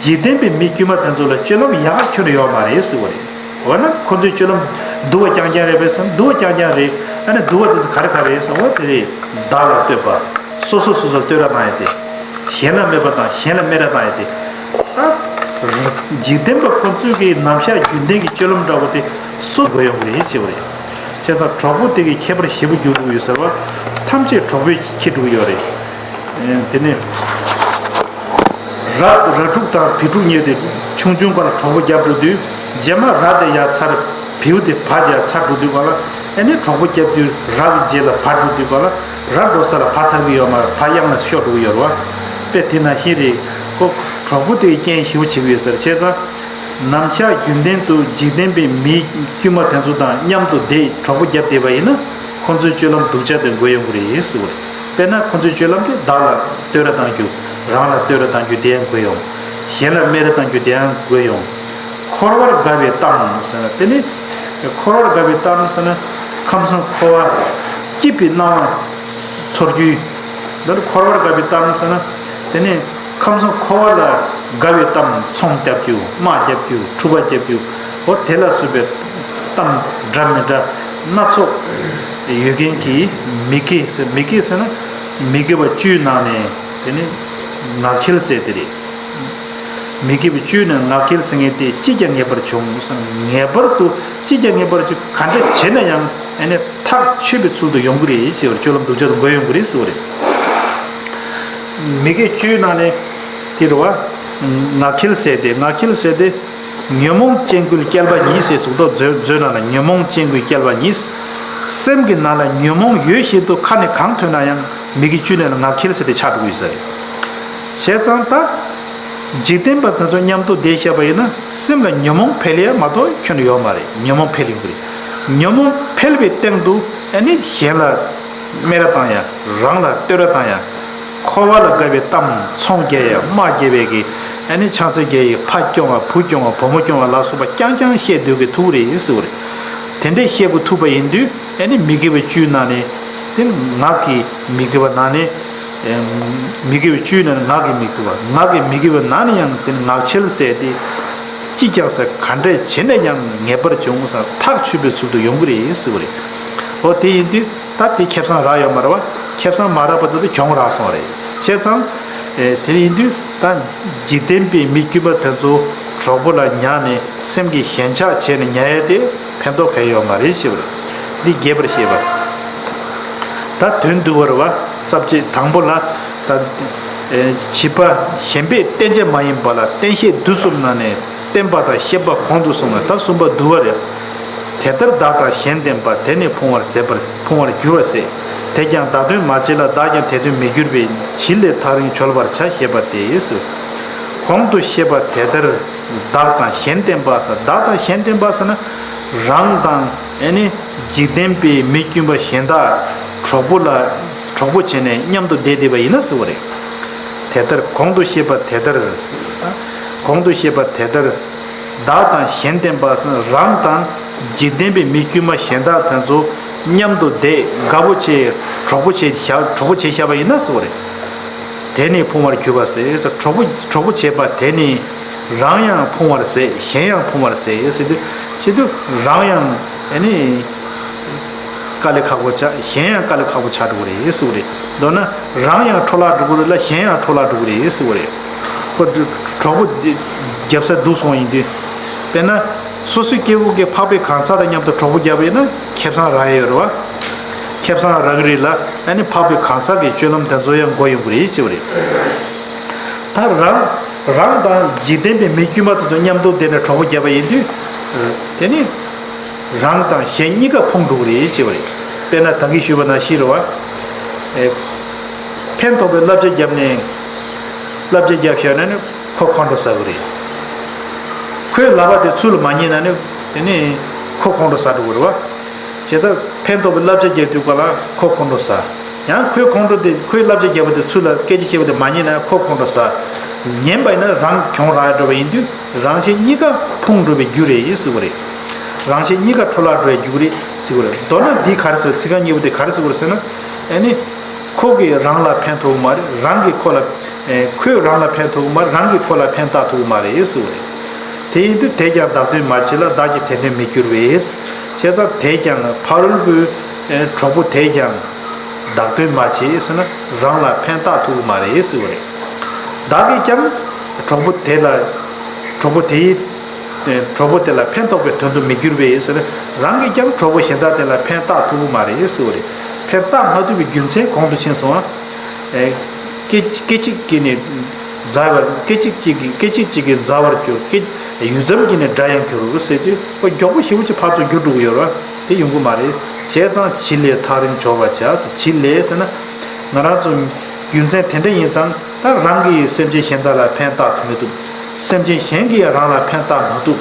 འཇིག་རྟེན་པའི་མི་དཀྱུས་མ་དེ་ཚོ་ལ་སྤྱོད་ལམ་ཡག་ག་ཁྱོན་ནས་ཡོད་མ་རེད་ཟེར་བ་རེད། འོ་ན་ཁོ་ཚོའི་སྤྱོད་ལམ་སྡུག་པ་རྐྱང་རྐྱང་རེད་པས་སམ། སྡུག་པ་རྐྱང་རྐྱང་རེད། ཨ་ནི་སྡུག་པ་དེ་ཚོ་ག་རེ་ག་རེ་རེད་ཟེར་བ་དེ་རེད། བདག་ལ་བསྟོད་པ། སོ་སོ་སོ་སོར་བསྟོད་ར་བཏང་ཡ་དེ། གཞན་ལ་སྨད་པ་དང་གཞན་ལ་སྨད་ར་བཏང་ཡ་དེ། ད་འཇིག་རྟེན་པ་ཁོ་ཚོའི་གི་ནམ་ཞག་རྒྱུན་ལྡན་གྱི་སྤྱོད་ལམ་འདྲ་བོ་དེ་སུ་དགོས་ཡོང་གི་རེད་ཅེས་པ་རེད། བྱས་ཙང་གྲོགས་པོ་དེ་གི་ཁྱད་པར་ཞེ་པོ་འགྱུར་འགྲོ་གི་ཡོད་ཟེར་བ། ཐམས་ཅད་གྲོགས་པོས་ཁྱེར་འགྲོ་གི་ཡོད་རེད། དེ་ནས། ར་ར་ཕྲུག་དང་བི་ཕྲུག་གཉིས་དེ་ཆུང་ཆུང་སྒང་ལ་གྲོགས་པོ་རྒྱབ་འགྲོ་དུས་རྗེས་མ་ར་དེ་ཡར་ཚར་བེའུ་དེ་བ་དེ་ཡར་ཚར་འགྲོ་དུས་སྒང་ལ་ཨ་ནི་གྲོགས་པོ་རྒྱབ་དུས་ར་གི་རྗེས་ལ་བ་འགྲོ་དུས་སྒང་ལ་ར་འགྲོ་ས་ལ་བ་ཐར་གི་ཡོད་མ་རེད། བ་གཡང་ལ་ཤོར་འགྲོ་གི་ཡོད་རེད་བ། དཔེ་དེ་ནང་བཞིན་རེད། ཁོ་གྲོགས་པོ་དེ་རྐྱེན་ཞེ་པོ་བྱེད་ཀྱི་ཡོད་ཟེར། བྱས་ཙང་ ནམ་ཞག་རྒྱུན་ལྡན་དུ་འཇིག་རྟེན་པའི་མི་དཀྱུས་མ་དེ་ཚོ་དང་མཉམ་དུ་བསྡད་གྲོགས་པོ་བརྒྱབ་བསྡད་པ་ཡིན་ན། ཁོང་ཚོའི་སྤྱོད་ལམ་སྡུག་ཅག་དེ་འགོས་ཡོང་གི་རེད་ཟེར་བ་རེད། དཔེར་ན་ཁོང་ཚོའི་སྤྱོད་ལམ་དེ་བདག་ལ་བསྟོད་ར་བཏང་རྒྱུ། རང་ལ་བསྟོད་ར་བཏང་རྒྱུ་དེ་ཡང་འགོས་ཡོང་། གཞན་ལ་སྨད་ར་བཏང་རྒྱུ་དེ་ཡང་འགོས་ཡོང་། འཁོར་བར་དགའ་བའི་གཏམ་ཟེར་ན། དེ་ནི་འཁོར་བར་དགའ་བའི་གཏམ་ཟེར་ན། ཁམས་གསུམ་འཁོར་བ་སྐྱིད་པའི་སྣང་བ་ཚོར་རྒྱུ། འདི་ནི་འཁོར་བར་དགའ་བའི་གཏམ་ཟེར་ན། དེ་ནི་ཁམས་གསུམ་འཁོར་བ་ལ་དགའ་བའི་གཏམ། ཚོང་རྒྱབ་རྒྱུ། དམག་རྒྱབ་རྒྱུ། འཁྲུག་པ་རྒྱབ་རྒྱུ། འོ་དེ་ལ་སོགས་པའི་གཏམ་འདྲ་མི་འདྲ་སྣ་ཚོགས་ཡོད་མཁན་གྱི་མི་དགེ་ཟེར། མི་དགེ་ཟེར་ན། མི་དགེ་བ་བཅུའི་ནང་ནས་དེ་ནི་ངག་འཁྱལ་ཟེར་དེ་རེད། མི་དགེ་བ་བཅུའི་ནང་ངག་འཁྱལ་ཟེར་མཁན་དེ་ཅིས་ཀྱང་ངེས་པར་འབྱུང་ཟེར། ངེས་པར་དུ་ཅིས་ཀྱང་ངེས་པར་འབྱུང་། ག་འདྲ་བྱས་ན་ཡང་ཨ་ནི་ཐག་ཆོད་པའི་ཚུལ་དུ་ཡོང་གི་རེད་ཟེར་བ་རེད། སྤྱོད་ལམ་སྡུག་ཅག་ཏུ་འགོས་ཡོང་གི་རེད་ཟེར་བ་རེད། མི་དགེ་བཅུའི་ནང་ནས་དེ་རེད་བ། ངག་འཁྱལ་ཟེར་དེ། ངག་འཁྱལ་ཟེར་དེ། ཉོན་མོངས་ཅན་ཀུན་བསྐྱལ་པ་ཉིད་ཟེར་གསུངས་འདུག་མཛོད་མཛོད་ནང་ལ། ཉོན་མོངས་ཅན་ཀུན་བསྐྱལ་པ་ཉིད། སེམས་ཀྱི་ནང་ལ་ཉོན་མོངས་ཡོད་བཞིན་དུ་ཁ་ནས་གང་ཐོས་ན་ཡང་མི་དགེ་བཅུའི་ནང་ལ་ངག་འཁྱལ་ཟེར་དེ་ཆགས་འགྲོ་གི་ཡོད་ས་རེད། བྱས་ཙང་ད་འཇིག་རྟེན་པ་དེ་ཚོ་མཉམ་དུ་བསྡད་བཞག་པ་ཡིན་ན། སེམས་ལ་ཉོན་མོངས་འཕེལ་ཡ་མ་གཏོགས་ཁྱོན་ནས་ཡོད་མ་རེད། ཉོན་མོངས་འཕེལ་ཡོང་གི་རེད། ཉོན་མོངས་འཕེལ་བའི་སྟེང་དུ་ཨ་ནི་གཞན་ལ་སྨད་ར་བཏང་ཡ། རང་ལ་བསྟོད་ར་བཏང་ཡ། འཁོར་བ་ལ་དགའ་བའི་གཏམ། ཚོང་རྒྱག་ཡ། དམག་རྒྱག་པའི་གི་ཨ་ནི་ཆང་ས་རྒྱག་ཡ། ཕ་སྐྱོང་བ། བུ་སྐྱོང་བ། བུ་མོ་སྐྱོང་བ་ལ་སོགས་པ་རྐྱང་རྐྱང་བཤད་སྡོད་དགོས་ཐུག་རེད་ཟེར་བ་རེད། དེ་འདྲས་བཤད་དགོས་ཐུག་པ་ཡིན་དུས་ཨ་ནི་མི་དགེ་བ་བཅུའི་ནང་ནས། དེ་ངག་གི་མི་དགེ་བ་ནང་ནས། མི་དགེ་བའི་བཅུའི་ནང་ནས་ངག་གི་མི་དགེ་བ། ངག་གི་མི་དགེ་བའི་ནང་ནས་ཡང་དེ་ནི་ངག་འཁྱལ་ཟེར་དེ། ཅི་ཀྱང་ཟེར། ག་འདྲས་བྱས་ན་ཡང་ངེས་པར་འབྱུང་ཟེར། ཐག་ཆོད་པའི་ཚུལ་དུ་ཡོང་གི་རེད་ཟེར་བ་རེད། འོ་དེ་ཡིན་དུས་ད་དེ་ཁེ་བཟང་རག་ཡོད་མ་རེད་བ། ཁེ་བཟང་མ་རག་པ་དེ་ཚོ་གྱོང་རག་སོང་བ་རེད། བྱས་ཙང་། ཨེ་དེ་ཡིན་དུས་ད་འཇིག་རྟེན་པའི་མི་དཀྱུས་མ་དེ་ཚོ་གྲོགས་པོ་ལ་ཉར་ནས་སེམས་ཀྱི་ཞེན་ཆགས་བྱས་ནས་ཉར་ཡས་དེ་ཕན་ཐོགས་གང་ཡང་ཡོད་མ་རེད་ཞེས་པ་རེད། འདི་རྒྱས་པར་བཤད་པ། ད་དོན་བསྡུ་བར་བ། རྩ་བཅད་དང་པོ་ལ། ད་ཨེ་བྱིས་པ་གཞན་པས་བསྟེན་བྱ་མ་ཡིན་པ་ལ་བསྟེན་བྱའི་དུས་གསུམ་ན་ནི་བསྟེན་པ་དང་བཤེས་པ་གོང་དུ་སོང་བས། ད་གསུམ་པ་བསྡུ་བ་རེད། དེ་ལྟར་བདག་དང་གཞན་བསྟེན་པ། དེ་ནི་ཕུང་བར་ཟད་པར་ཕུང་བར་འགྱུར་བར་ཟད། དེས་ཀྱང་བདག་དོན་མ་བྱས་ལ། བདག་ཀྱང་དེ་དོན་མི་འགྱུར་བས། བྱིས་ལས་ཐག་རིང་གྱོལ་བར་བྱ། ཞེས་པ་སྟེ། གོང་དུ་བཤད་པ་དེ་ལྟར་བདག་དང་གཞན་བསྟེན་པ་ཟེར། བདག་དང་གཞན་བསྟེན་པ་ཟེར་ན། རང་དང་ཨ་ནི་འཇིག་རྟེན་པའི་མི་དཀྱུས་མ་གཞན་དག་གྲོགས་པོ་ལ་གྲོགས་པོ་བྱས་ནས་མཉམ་དུ་བསྡད་བསྡད་པ་ཡིན་ན་ཟེར་བ་རེད། དེ་ལྟར་གོང་དུ་བཤད་པ་དེ་ལྟར། གོང་དུ་བཤད་པ་དེ་ལྟར། བདག་དང་གཞན་བསྟེན་པ་ཟེར་ན། རང་དང་འཇིག་རྟེན་པའི་མི་དཀྱུས་མ་གཞན་དག་དེ་ཚོ་མཉམ་དུ་བསྡད། དགའ་པོ་བྱས། གྲོགས་པོ་བྱས་བཞག་གྲོགས་པོ་བྱས་བཞག་པ་ཡིན་ན་ཟེར་བ་རེད། དེ་ནི་ཕུང་བར་གྱུར་པ་ཟད། གྲོགས་པོ་གྲོགས་པོ་བྱས་པ་དེ་ནི་རང་ཡང་ཕུང་བར་ཟད། གཞན་ཡང་ཕུང་བར་ཟད་ཟེར་དུས། བྱེད་དུས་རང་ཡང་ཨ་ནི་དཀའ་ལས་ཁག་པོ་ཆགས། གཞན་ཡང་དཀའ་ལས་ཁག་པོ་ཆགས་འགྲོ་གི་རེད་ཟེར་བ་རེད། མདོར་ན་རང་ཡང་འཕྲོ་བརླག་འགྲོ་གི་རེད་ལ། གཞན་ཡང་འཕྲོ་བརླག་འགྲོ་གི་རེད་ཟེར་བ་རེད། ཁོ་གྲོགས་པོ་རྒྱབ་ས་སྡུག་སོང་ཡིན་དུས། དཔེར་ན་སོ་སོའི་སྐྱེ་བོ་གི་འཕགས་པའི་གང་ཟག་དང་མཉམ་དུ་གྲོགས་པོ་བརྒྱབ་པ་ཡིན་ན་ཁེ་བཟང་རག་ཡས་ཡོད་རེད་བ། ཁེ་བཟང་རག་གི་རེད་ལ། ཨ་ནི་འཕགས་པའི་གང་ཟག་གི་སྤྱོད་ལམ་དེ་ཚོ་ཡང་འགོ་ཡོང་གི་རེད་ཅེས་པ་རེད། ད་རང་རང་དང་འཇིག་རྟེན་པའི་མི་དཀྱུས་མ་དེ་ཚོ་མཉམ་དུ་བསྡད་ནས་གྲོགས་པོ་བརྒྱབ་པ་ཡིན་དུས། དེ་ནི་རང་དང་གཞན་གཉིས་ཀ་ཕུང་འགྲོ་གི་རེད་ཅེས་པ་རེད། དཔེར་ན་ད་གིན་ཞུས་པ་ནང་བཞིན་རེད་བ། ཨེ། ཕན་ཐོགས་པའི་བསླབ་བྱ་བརྒྱབ་ནས། བསླབ་བྱ་བརྒྱབ་བཞག་ན་ནི་ཁོ་ཁོང་ཁྲོ་ཟ་གི་རེད། ཁོས་ལབ་པ་དེ་ཚུར་ལ་མ་ཉན་ན་ནི་དེ་ནི་ཁོ་ཁོང་ཁྲོ་ཟ་འགྲོ་གི་རེད་བ། བྱས་ཙང་ཕན་ཐོགས་པའི་བསླབ་བྱ་བརྒྱབ་དུས་སྐབས་ལ་ཁོ་ཁོང་ཁྲོ་ཟ། ཡང་ཁོས་ཁོང་ཁྲོ་དེ། ཁོས་བསླབ་བྱ་བརྒྱབ་པ་དེ་ཚུར་ལ་སྐད་ཆ་བཤད་པ་དེ་མ་ཉན་ན་ཁོ་ཁོང་ཁྲོ་ཟ། ཉན་པ་ཡིན་ན་རང་གྱོང་རག་འགྲོ་བ་ཡིན་དུས་རང་གཞན་གཉིས་ཀ་ཕུང་འགྲོ་བའི་རྒྱུ་རེད་ཟེར་བ་རེད། རང་གཞན་གཉིས་ཀ་འཕྲོ་བརླག་འགྲོ་བའི་རྒྱུ་རེད་ཟེར་བ་རེད། མདོར་ན་འདི་ག་རེ་ཟེར། ཚིག་རྐང་གཉིས་པོ་དེ་ག་རེ་ཟེར་བ་རེད་ཟེར་ན། ཨ་ནི། ཁོ་གིས་རང་ལ་ཕན་ཐོགས་མ་རེད། རང་གིས་ཁོ་ལ། ཨེ། ཁོས་རང་ལ་ཕན་ཐོགས་མ་རེད། རང་གིས་ཁོ་ལ་ཕན་བཏགས་ཐུབ་མ་རེད་ཟེར་བ་རེད། དེ་ཡིན་དུས་དེས་ཀྱང་བདག་དོན་མ་བྱས་ལ། བདག་གིས་དེ་དོན་མི་འགྱུར་བས། བྱས་ཙང་དེས་ཀྱང་ཕ་རོལ་པོའི། ཨེ། གྲོགས་པོ་དེས་ཀྱང་བདག་དོན་མ་བྱས་ཟེར་ན་རང་ལ་ཕན་བཏགས་ཐུབ་མ་རེད་ཟེར་བ་རེད། བདག་གིས་ཀྱང་གྲོགས་པོ་དེ་ལ། གྲོགས་པོ་དེའི། གྲོགས་པོ་དེ་ལ་ཕན་ཐོགས་པའི་དོན་དུ་མི་འགྱུར་བས་ཟེར། རང་གིས་ཀྱང་གྲོགས་པོ་གཞན་དག་དེ་ལ་ཕན་བཏགས་ཐུབ་ཀྱི་མ་རེད་ཟེར་བ་རེད། ཕན་བཏགས་མ་ཐུབ་པའི་རྒྱུ་མཚན་གོང་དུ་ཕྱིན་སོང་ཨ། སྐད་སྐད་ཅིག་གིས་ནི་མཛའ་བར། སྐད་ཅིག་གཅིག་གིས། སྐད་ཅིག་གཅིག་གིས་མཛའ་བར་འགྱུར། སྐད་ཡུད་ཙམ་གྱིས་ནི་དགྲ་ཡང་འགྱུར་ཟེར་དུས། ཨོ། མགྱོགས་པོ་ཞེ་པོ་ཅིག་ཕར་ཚུར་འགྱུར་འགྲོ་གི་ཡོད་རེད་བ། དེ་ཡོང་གི་མ་རེད། བྱས་ཙང་བྱིས་ལས་ཐག་རིང་གྱོལ་བར་བྱ། བྱིས་ལས་ཟེར་ན། ང་རང་ཚོ་རྒྱུ་མཚན་དེ་འདྲ་ཡིན་ཙང་ད་རང་གིས་སེམས་ཅན་གཞན་དག་ལ་ཕན་བཏགས་ཐུབ་མི་ཐུབ། སེམས་ཅན་གཞན་གྱིས་ཡང་རང་ལ་ཕན་བཏགས་མ་ཐུབ།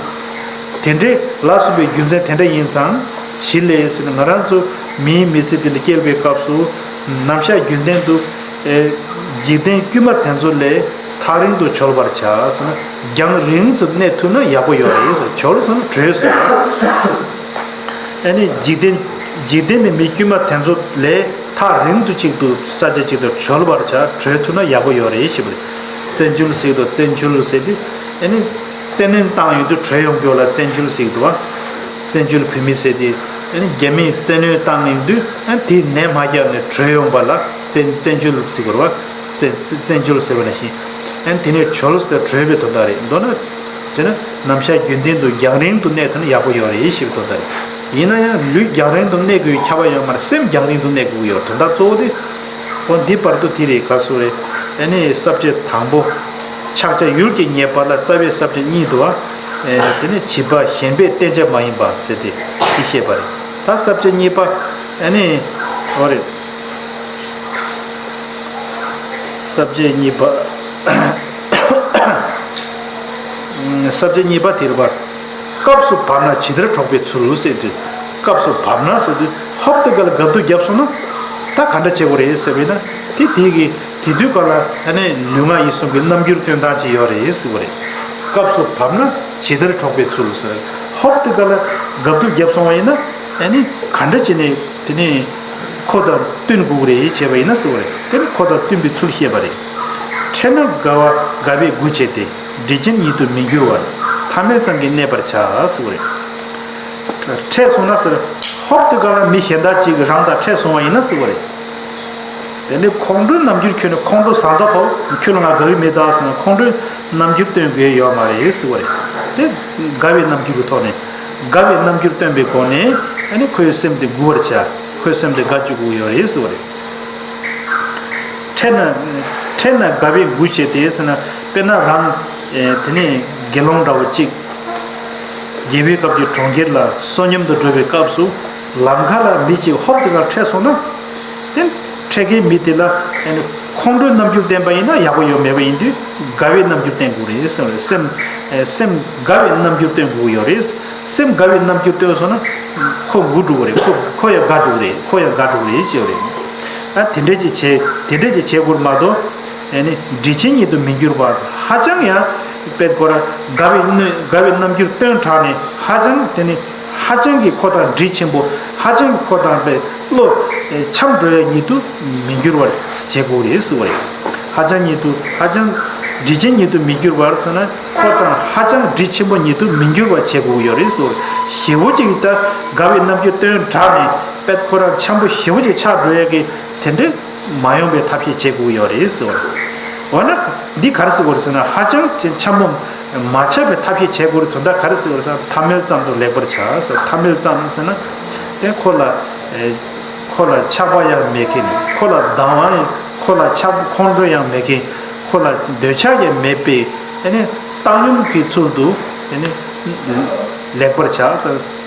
དེ་འདྲའི་ལ་སོགས་པའི་རྒྱུ་མཚན་དེ་འདྲ་ཡིན་ཙང་། གཞི་ལས་ཟེར་ན་ང་རང་ཚོ་མིའི་མི་ཚེ་འདི་ལ་སྐྱེལ་བའི་སྐབས་སུ། ནམ་ཞག་རྒྱུན་ལྡན་དུ། ཨེ། འཇིག་རྟེན་དཀྱུས་མ་དེ་ཚོ་ལས་ཐག་རིང་དུ་གྱོལ་བར་བྱ་ཟེར་ན། རྒྱང་རིང་དུ་གནས་ཐུབ་ན་ཡག་པོ་ཡོད་རེད་ཟེར། གྱོལ་ཟེར་ན་བྲོས་ཟེར། ཨ་ནི་འཇིག་རྟེན། འཇིག་རྟེན་པའི་མི་དཀྱུས་མ་དེ་ཚོ་ལས་ཐག་རིང་དུ་གཅིག་ཏུ་ས་ཆ་གཅིག་ཏུ་གྱོལ་བར་བྱ། བྲོས་ཐུབ་ན་ཡག་པོ་ཡོད་རེད་ཞེས་པ་རེད། བཙན་བྱོལ་ཟེར་དུས་བཙན་བྱོལ་ཟེར་དུས། ཨ་ནི་བཙན་གནོན་བཏང་ཡོང་དུས་བྲོས་ཡོང་རྒྱུ་ལ་བཙན་བྱོལ་ཟེར་འདུག་བ། བཙན་བྱོལ་བོད་མི་ཟེར་དུས། ཨ་ནི་རྒྱ་མིས་བཙན་གནོན་བཏང་ཡོང་དུས། ཨ་ནི་དེའི་ནད་མ་བརྒྱབ་ནས་བྲོས་ཡོང་པ་ལ་བཙན་བཙན་བྱོལ་ཟེར་དགོས་རེད་བ། བཙན་བཙན་བྱོལ་ཟེར་བ་ནང་བཞིན། ཨ་ནི་དེ་ནས་གྱོལ་ཟེར་བྲོས་པའི་དོན་དག་རེད། མདོར་ན། བྱས་ན་ནམ་ཞག་རྒྱུན་ལྡན་དུ་རྒྱང་རིང་དུ་གནས་ཐུབ་ན་ཡག་པོ་ཡོད་རེད་ཞེས་པའི་དོན་དག་རེད། ཡིན་ན་ཡང་ལུས་རྒྱང་རིང་དུ་གནས་དགོས་ཁྱབ་པ་ཡོད་མ་རེད། སེམས་རྒྱང་རིང་དུ་གནས་དགོས་ཀྱི་ཡོད། དོན་དག་གཙོ་བོ་དེ། འོ་འདི་བར་དུ་དེ་རེད། ག་སོ་རེད། ཨ་ནི་ས་བཅད་དང་པོ། ཕྱག་རྒྱ་ཡུལ་གྱི་ངེས་པ་ལ་རྩ་བའི་ས་བཅད་གཉིས་འདུག་བ། ཨེ། དེ་ནི་བྱིས་པ་གཞན་པའི་བསྟན་བྱ་མ་ཡིན་པ་ཟེར་ཏེ་དེ་བཤད་པ་རེད། ད་ས་བཅད་གཉིས་པ། ཨ་ནི། འོ་རེད། ས་བཅད་གཉིས་པ། ས་བཅད་གཉིས་པ་དེ་རེད་པ། སྐབས་སུ་བབ་ན་ཇི་ལྟར་འགྲོགས་པའི་ཚུལ་ཟེར་དུས། སྐབས་སུ་བབ་ན་ཟེར་དུས་ཧོབ་ཏེ་ག་ལ་རྒབ་ཏུ་བརྒྱབ་སོང་ན། ད་ག་འདྲ་བྱེད་དགོས་རེད་ཟེར་བས་ན། དེ་དེ་གི་དེ་དུས་ག་ལ་ཨ་ནི་ལུས་ངག་ཡིད་གསུམ་གྱི་རྣམ་འགྱུར་སྟོན་སྟངས་ཅིག་ཡོད་རེད་ཟེར་བ་རེད། སྐབས་སུ་བབ་ན་ཇི་ལྟར་འགྲོགས་པའི་ཚུལ་ཟེར། ཧོབ་ཏེ་ག་ལ་རྒབ་ཏུ་བརྒྱབ་སོང་བ་ཡིན་ན། ཨ་ནི་ག་འདྲ་བྱས་ནས་དེ་ནི་ཁོ་དང་བསྟུན་དགོས་རེད་བྱས་པ་ཡིན་ན་ཟེར་བ་རེད། དེ་ནི་ཁོ་དང་བསྟུན་པའི་ཚུལ་བཤད་པ་རེད། འཕྲད་ན་དགའ་བ་དགའ་བས་མགུ་བྱས་ཏེ། འདྲིས་ཆེན་ཉིད་དུ་མི་འགྱུར་བར། ཐ་མལ་ཙམ་གྱིས་གནས་པར་བྱ་ཟེར་བ་རེད། འཕྲད་སོང་ན་ཟེར། ཧོབ་ཏེ་ག་ལ་མི་གཞན་དག་ཅིག་རང་དང་འཕྲད་སོང་བ་ཡིན་ན་ཟེར་བ་རེད། དེ་ནི་ཁོང་ཁྲོའི་རྣམ་འགྱུར། ཁྱོད་ནི་ཁོང་ཁྲོ་ཟ་འདོད་ཁོ། ཁྱོད་ལ་ང་དགའ་གི་མེད་ད་ཟེར་ན་ཁོང་ཁྲོའི་རྣམ་འགྱུར་སྟོན་དགོས་ཡོད་མ་རེད་ཟེར་བ་རེད། དེ་དགའ་བའི་རྣམ་འགྱུར་གྱི་ཐོག་ནས། དགའ་བའི་རྣམ་འགྱུར་སྟོན་པའི་སྒོ་ནས། ཨ་ནི་ཁོའི་སེམས་དེ་མགུ་བར་བྱ། ཁོའི་སེམས་དེ་དགའ་བཅུག་དགོས་ཡོད་རེད་ཟེར་བ་རེད། འཕྲད་ན། འཕྲད་ན་དགའ་བས་མགུ་བྱས་ཏེ་ཟེར་ན། དཔེར་ན་རང་། ཨེ། དེ་ནས་དགེ་སློང་འདྲ་བོ་གཅིག་རྒྱལ་བའི་སྐབས་ཀྱི་གྲོང་ཁྱེར་ལ་བསོད་སྙོམས་དུ་འགྲོ་བའི་སྐབས་སུ། ལམ་ཁ་ལ་མི་གཅིག་ཧོབ་ཏེ་ག་འཕྲད་སོང་ན། དེ་འཕྲད་མཁན་མི་དེ་ལ། ཨེ། ཁོང་ཁྲོའི་རྣམ་འགྱུར་བསྟན་པ་ཡིན་ན་ཡག་པོ་ཡོད། མེད་པ་ཡིན་དུས་དགའ་བའི་རྣམ་འགྱུར་བསྟན་དགོས་རེད་ཟེར་བ་རེད། སེམས། ཨེ། སེམས་དགའ་བའི་རྣམ་འགྱུར་བསྟན་དགོས་ཡོད་རེད། སེམས་དགའ་བའི་རྣམ་འགྱུར་སྟོན་སོང་ན། ཁོ་མགུ་འགྲོ་གི་རེད། ཁོ་ཁོ་ཡང་དགའ་འགྲོ་གི་རེད། ཁོ་ཡང་དགའ་འགྲོ་གི་རེད་ཅེས་རེད། ཨ། དེ་འདྲས་ཀྱི་བྱེད། དེ་འདྲས་ཀྱི་བྱེད་དགོས་མ་གཏོགས། ཨ་ནི་འདྲིས་ཆེན་ཉིད་དུ་མི་འགྱུར་བར། ཧ་ཅང་ཡང་དཔེ་ཁོ་ར་དགའ་བའི་དངོས། དགའ་བའི་རྣམ་འགྱུར་སྟོན་དྲགས་ནས་ཧ་ཅང་དེ་ནི་ཧ་ཅང་གི་ཁོ་དང་འདྲིས་ཆེན་པོ། ཧ་ཅང་གི་ཁོ་དང་དཔེ་བློ་འཆམ་འགྲོ་ཡ་ཉིད་དུ་མི་འགྱུར་བར་བྱེད་དགོས་རེད་ཟེར་བ་རེད། ཧ་ཅང་ཉིད་དུ། ཧ་ཅང་། འདྲིས་ཆེན་ཉིད་དུ་མི་འགྱུར་བར་ཟེར་ན། ཁོ་དང་ཧ་ཅང་འདྲིས་ཆེན་པོ་ཉིད་དུ་མི་འགྱུར་བར་བྱེད་དགོས་ཀྱི་ཡོད་རེད་ཟེར། ཞེ་པོ་ཅིག་ད་དགའ་བའི་རྣམ་འགྱུར་སྟོན་དྲགས་ནས་དཔེ་ཁོ་རང་འཆམ་པོ་ཞེ་པོ་ཅིག་ཆགས་འགྲོ་ཡ་གི་དེ་འདྲ་མ་ཡོང་བའི་ཐབས་ཤེས་བྱེད་དགོས་ཀྱི་ཡོད་རེད་ཟེར། འོ་ན་འདི་ག་རེ་ཟེར་དགོས་རེད་ཟེར་ན། ཧ་ཅང་ཅིག་འཆམ་པོ་མ་ཆགས་པའི་ཐབས་ཤེས་བྱེད་དགོས་རེད་དོན་དག་ག་རེ་ཟེར་དགོས་རེད་ཟེར་ན། ཐ་མལ་ཙམ་དུ་ལེགས་པར་བྱ་ཟེར། ཐ་མལ་ཙམ་ཟེར་ན། དེ་ཁོ་ལ། ཨེ། ཁོ་ལ་ཆགས་པ་ཡང་མེད་མཁན། ཁོ་ལ་སྡང་བ་ཡང་། ཁོ་ལ་ཆགས། ཁོང་ཁྲོ་ཡང་མེད་མཁན། ཁོ་ལ་འདོད་ཆགས་ཀྱང་མེད་པའི། ཨ་ནི་བཏང་སྙོམས་ཀྱི་ཚུལ་དུ། ཨ་ནི་ལེགས་པར་བྱ་ཟེར།